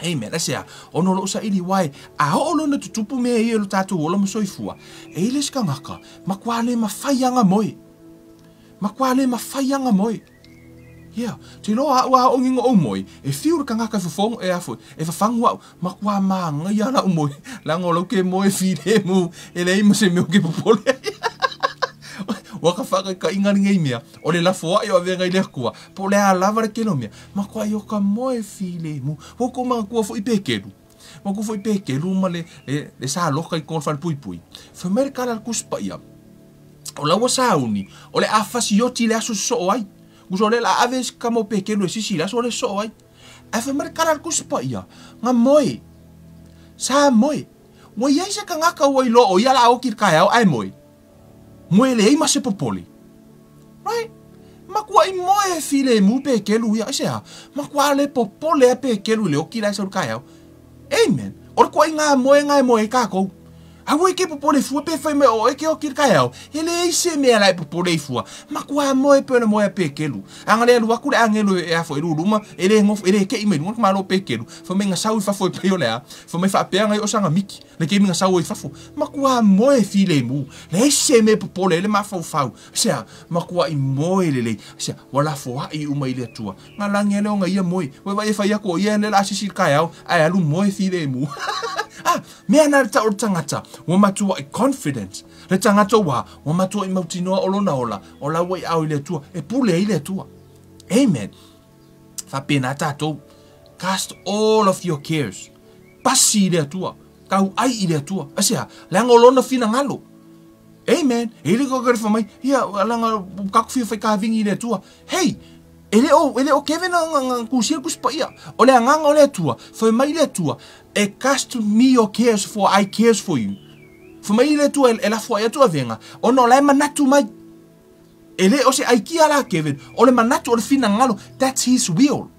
Amen. Aisea? Ona o lou saili uae, a oo loa ina tutupu mea ia i lo tatou ola ma soifua, e i ai le isi tagata, matua le mafai lava ona moe. Matua le mafai lava ona moe. Ia, te iloa a'u a oo ina ou moe, e fiu le tagata e fofogo, e a foi, e fafagu a'u, matua mānaia la'u moe, leaga o lau ke moe filemu, e leai ma se mea ou ke popole ai. Ua ka faataitaiga lenei mea, o le lafoa'i o avega i le Atua, po o le a lava le tele o mea, matuai o ka moe filemu. Ua outou manatua foi Pekelu, manatua foi Pekelu ma le, le, le saloka i totonu o le falepuipui. Fai mai le tala a le Tusi Paia, o la ua sauni, o le a fasioti i le aso sosoo ai. Uso o lea o le a ave isi tama o Pekelu e sisi i le aso lea sosoo ai. Ae fai mai le tala a le Tusi Paia, na moe, sa moe. Ua i ai se tagata ua iloa o ia o le a oti i le taeao ae moe. Moe leai ma se popole. Right? Matuai moe filemu Pekelu ia. Aisea? Matua le popole a Pekelu i le oti la e sau i le taeao. Amen. O le ituaiga moega e moe ai tatou. Aua e te popole fua pe fai mai o oe ke oki i le taeao. E leai se mea la e popole ai fua. Matua moe pei o le moe a Pekelu. A na le alu atu le agelo e a foi e luluma, e le nofo, e le keʻi mai luga le tamaloa o Pekelu. Fai mai na sau i fafo e pei o le a? Fai mai faapea na i o sana miki, le taimi na sau ai i fafo. Matua moe filemu. Leai se mea e popole ai le mafaufau. Aisea? Matuai moe lelei. Aisea? Ua lafoai uma i le Atua. Na lagi lea ona ia moe. Ua vaai e fai atu o ia lea o le a sisi i le taeao, ae alu moe filemu. Ah, mea na le tau o le tagata, ua matuai confident. Le tagata ua, ua matuai mautinoa o lona ola, o la ua i aao i le Atua, e pule ai le Atua. Amen. Faapena tatou. Cast all of your cares. Pasi i le Atua. Tauai i le Atua. Aisea? Leaga o lona finagalo. Amen. E le ko fa mai, ia, leaga tatou fia fai kavini i le Atua. Hei, e le o, e le o Kevin na, na, na tusia le Tusi Paia. O le agaga o le Atua, fai mai le Atua, e cast me your cares for I cares for you. Fai mai le Atua e lafo ai atu avega, ona o la e manatu mai. E le o se aikia la Kevin, o le manatu o le finagalo, that's his will.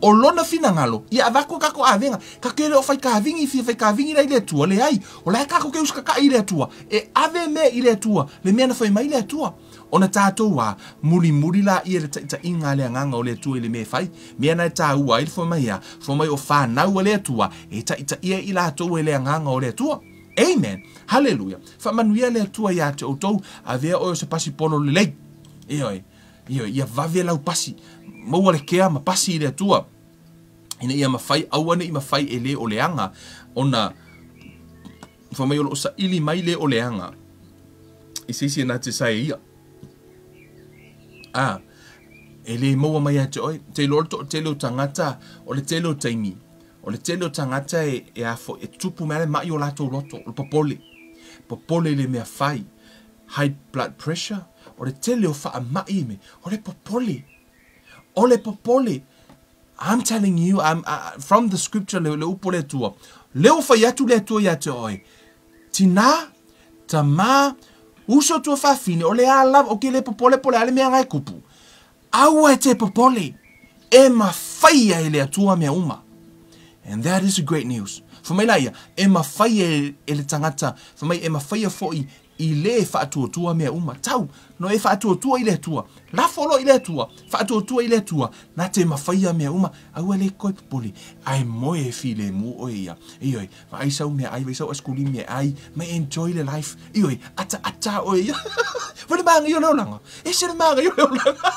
O lona finagalo, ia avatu kako avega, ka ke le o fai kavini, fia fai kavini la i le Atua, leai, o la e kako ke usakakai i le Atua, e ave mea i le Atua, le mea na fai mai le Atua. Ona tatou a, mulimuli laia le taitaiga a le Agaga o le Atua i le mea e fai, mea na e taua ai le fai mai a, fai mai o fanau a le Atua, e taitaia i latou e le Agaga o le Atua. Amen! Haleluia! Faamanuia le Atua ia te outou, avea oe o se pasi polo lelei. Ioe, ioe, ia vave lau pasi, maua le kea ma pasi i le Atua, ina ia mafai, aua ne i mafai e le o leaga ona fai mai o lo o saili mai le o leaga i se isi e na te sae ia. A, e le maua mai ia te oe. Te iloa le toatele o tagata, o le tele o taimi, o le tele o tagata e, e a foi, e tupu mai le ma'i o latou loto, o le popole. Popole i le mea fai. High blood pressure, o le tele o faamai me, o le popole. O le popole. I'm telling you, I'm, from the scripture, le, le upu o le Atua, lea ua fai atu le Atua ia te oe, tinā, tamā, uso tuafafine, o le a lava, o ke le popole po o le a le mea na e kupu. Aua e te popole, e mafai e le Atua mea uma. And that is great news. Fai mai la ia, e mafai e, e le tagata, fai mai e mafaia foi i le faatuatua mea uma. Tau, no e faatuatua i le Atua. Lafo loa i le Atua, faatuatua i le Atua, na te mafaia mea uma, aua le koe popole, ae moe e filemu oe ia. Ioe, vaai sau meaai, vaai sau aisikulimi e ai, ma enjoy le life. Ioe, ataata oe ia. Fai le mānaia o le olaga. Ese le mānaia o le olaga.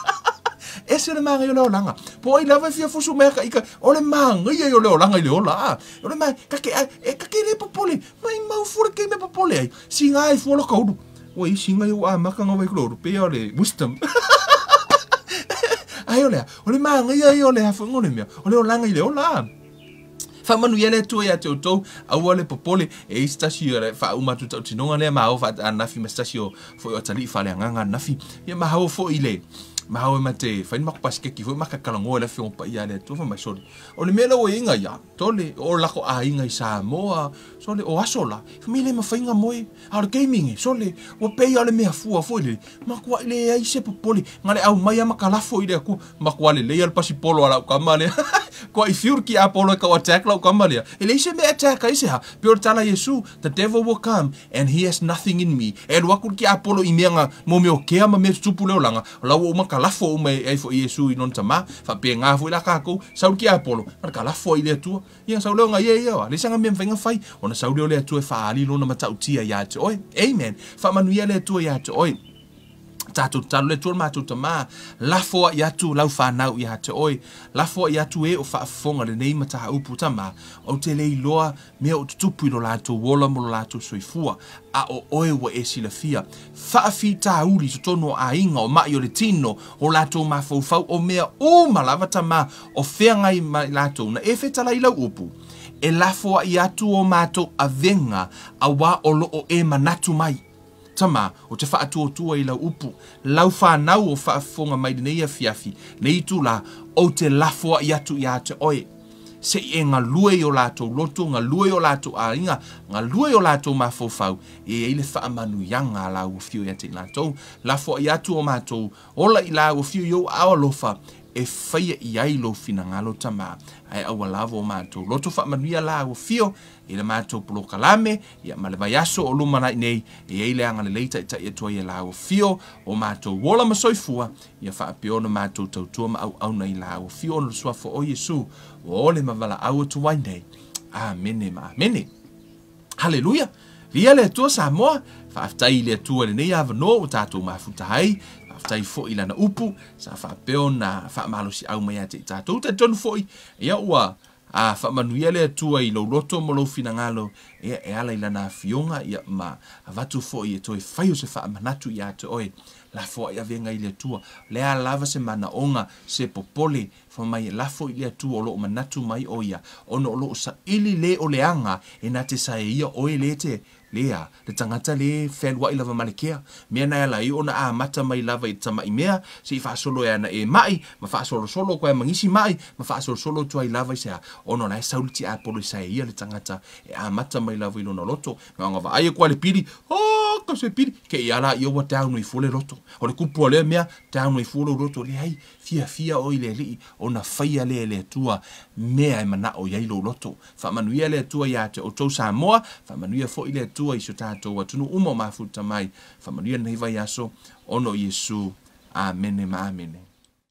Ese le magaia o le olaga. Po o ai lava e fia fusu mai a ika, o le magaia ia o le olaga i le ola, a. O le ma, ka ke, e, ka ke le popole, maimau fua le keimi e popole ai, siga ai fua loka ulu. Ua i siga ia ua amata ona vai ulu, pei o le wisdom. Ai o lea, o le magaia ia o le afuega o le mea, o le olaga i le ola, a. Faamanuia le Atua ia te outou, aua le popole, e i ai se tasi o le faauma atu tautinoga lea ma ao ananafi ma se tasi o foi o atalii faaleagaga ananafi. Ia ma ao foi i le ma ao e ma te fai ni matou pasikeki foi ma ka talanoa i le Afioga Paia a le Atua fai mai sole. O le mea lea ua i ai ia, tole, o lako aiga i Samoa, sole, o aso la, fai mai e le mafai ona moe. A o le taimi nei, sole, ua pei lava o le mea fua foi lele, matuai leai se popole, na le aumai lava ma kalafo i le Atua, matua lelei lava le pasipolo a lau tama lea. Kua i fiu le tiapolo e tau attack lau tama lea. E leai se mea e attack ai se ha. Pei o le tala a Iesu, The devil will come and he has nothing in me. E alu atu le tiapolo i mea na, mo mea o kea ma mea tutupu le olaga, o la ua uma kalafo uma e ai foi Iesu i lona tama. Faapena foi la tatou, sau le tiapolo, na le kalafo ai i le Atua. Ia sau lea ona ia ia, leai sana mea mafai ona fai, ona sau lea o le Atua e faaali lona matautia ia te oe. Amen. Faamanuia le Atua ia te oe. Tatou tatalo le Atua le matou Tama, lafoai atu lau fanau ia te oe, lafoai atu e o faafofoga lenei mataupu, Tama, ou te le iloa mea o tutupu i lo latou ola ma lo latou soifua, a o oe ua e silafia. Faafitauli i totonu o aiga, o maʻi o le tino, o latou mafaufau, o mea uma lava, Tama, o feagai ma i latou, na e fetalai i lau upu, e lafoai atu o matou avega, auā o lo o e manatu mai. Tama, ou te faatuatua i lau upu, lau fanau o faafofoga mai lenei afiafi, lenei itula, ou te lafoai atu ia te oe. Se i e galue i o latou loto, galue i o latou aiga, galue i o latou mafaufau, e i ai le faamanuiaga a lau Afio ia te i latou. Lafoai atu o matou ola i lau Afio i ou aao alofa, e faia i ai lou finagalo, Tama, ae aua lava o matou loto faamanuia lau Afio i le matou polokalame, ia ma le vaiaso o lumanai nei, e i ai le agalelei taitai atu ai e lau Afio o matou ola ma soifua, ia faapea ona matou tautua ma auauna i lau Afio ona o le Suafa o Iesu, ua ole ma valaau atu ai nei. Amene ma amene. Haleluia! Viia le Atua Samoa! Faafetai i le Atua i lenei avanoa ua tatou mafuta ai. Faafetai foi i Lana upu sa faapea ona faamalosiau mai ia te i tatou. Talitonu foi, ia ua a faamanuia le Atua i lou loto ma lou finagalo, ia e ala i Lana Afioga, ia ma avatu foi e toe fai o se faamanatu ia te oe. Lafo ai avega i le Atua. O le a lava se manaoga, se popole, Fai mai e lafo i le Atua o lo o manatu mai ʻo ia, ona o lo o saili le o le aga e na te sae ia ʻoe le te, lea, le tagata le fealuaʻi lava ma le kea. Mea na e ala ai ona amata mai lava i le tamaʻi mea, se i faasolo e ana e maʻi, ma faasolosolo atu ai ma nisi maʻi, ma faasolosolo atu ai lava i se a, ona o la e sau le tiapolo e sae ia le tagata e amata mai lava i lona loto. Na ona vaai aku a le pili, oh, ka se pili, ke i ala ia ua down i fua le loto. O le kupu a lea mea, down i fua lou loto, leai, Fiafia oe i le Alii, ona faia lea e le Atua mea e manao i ai lou loto. Faamanuia le Atua ia te outou Samoa, faamanuia foi le Atua i si o tatou atunuu uma o mafuta mai. Faamanuia lenei vaiaso, ona o Iesu. Amene ma amene.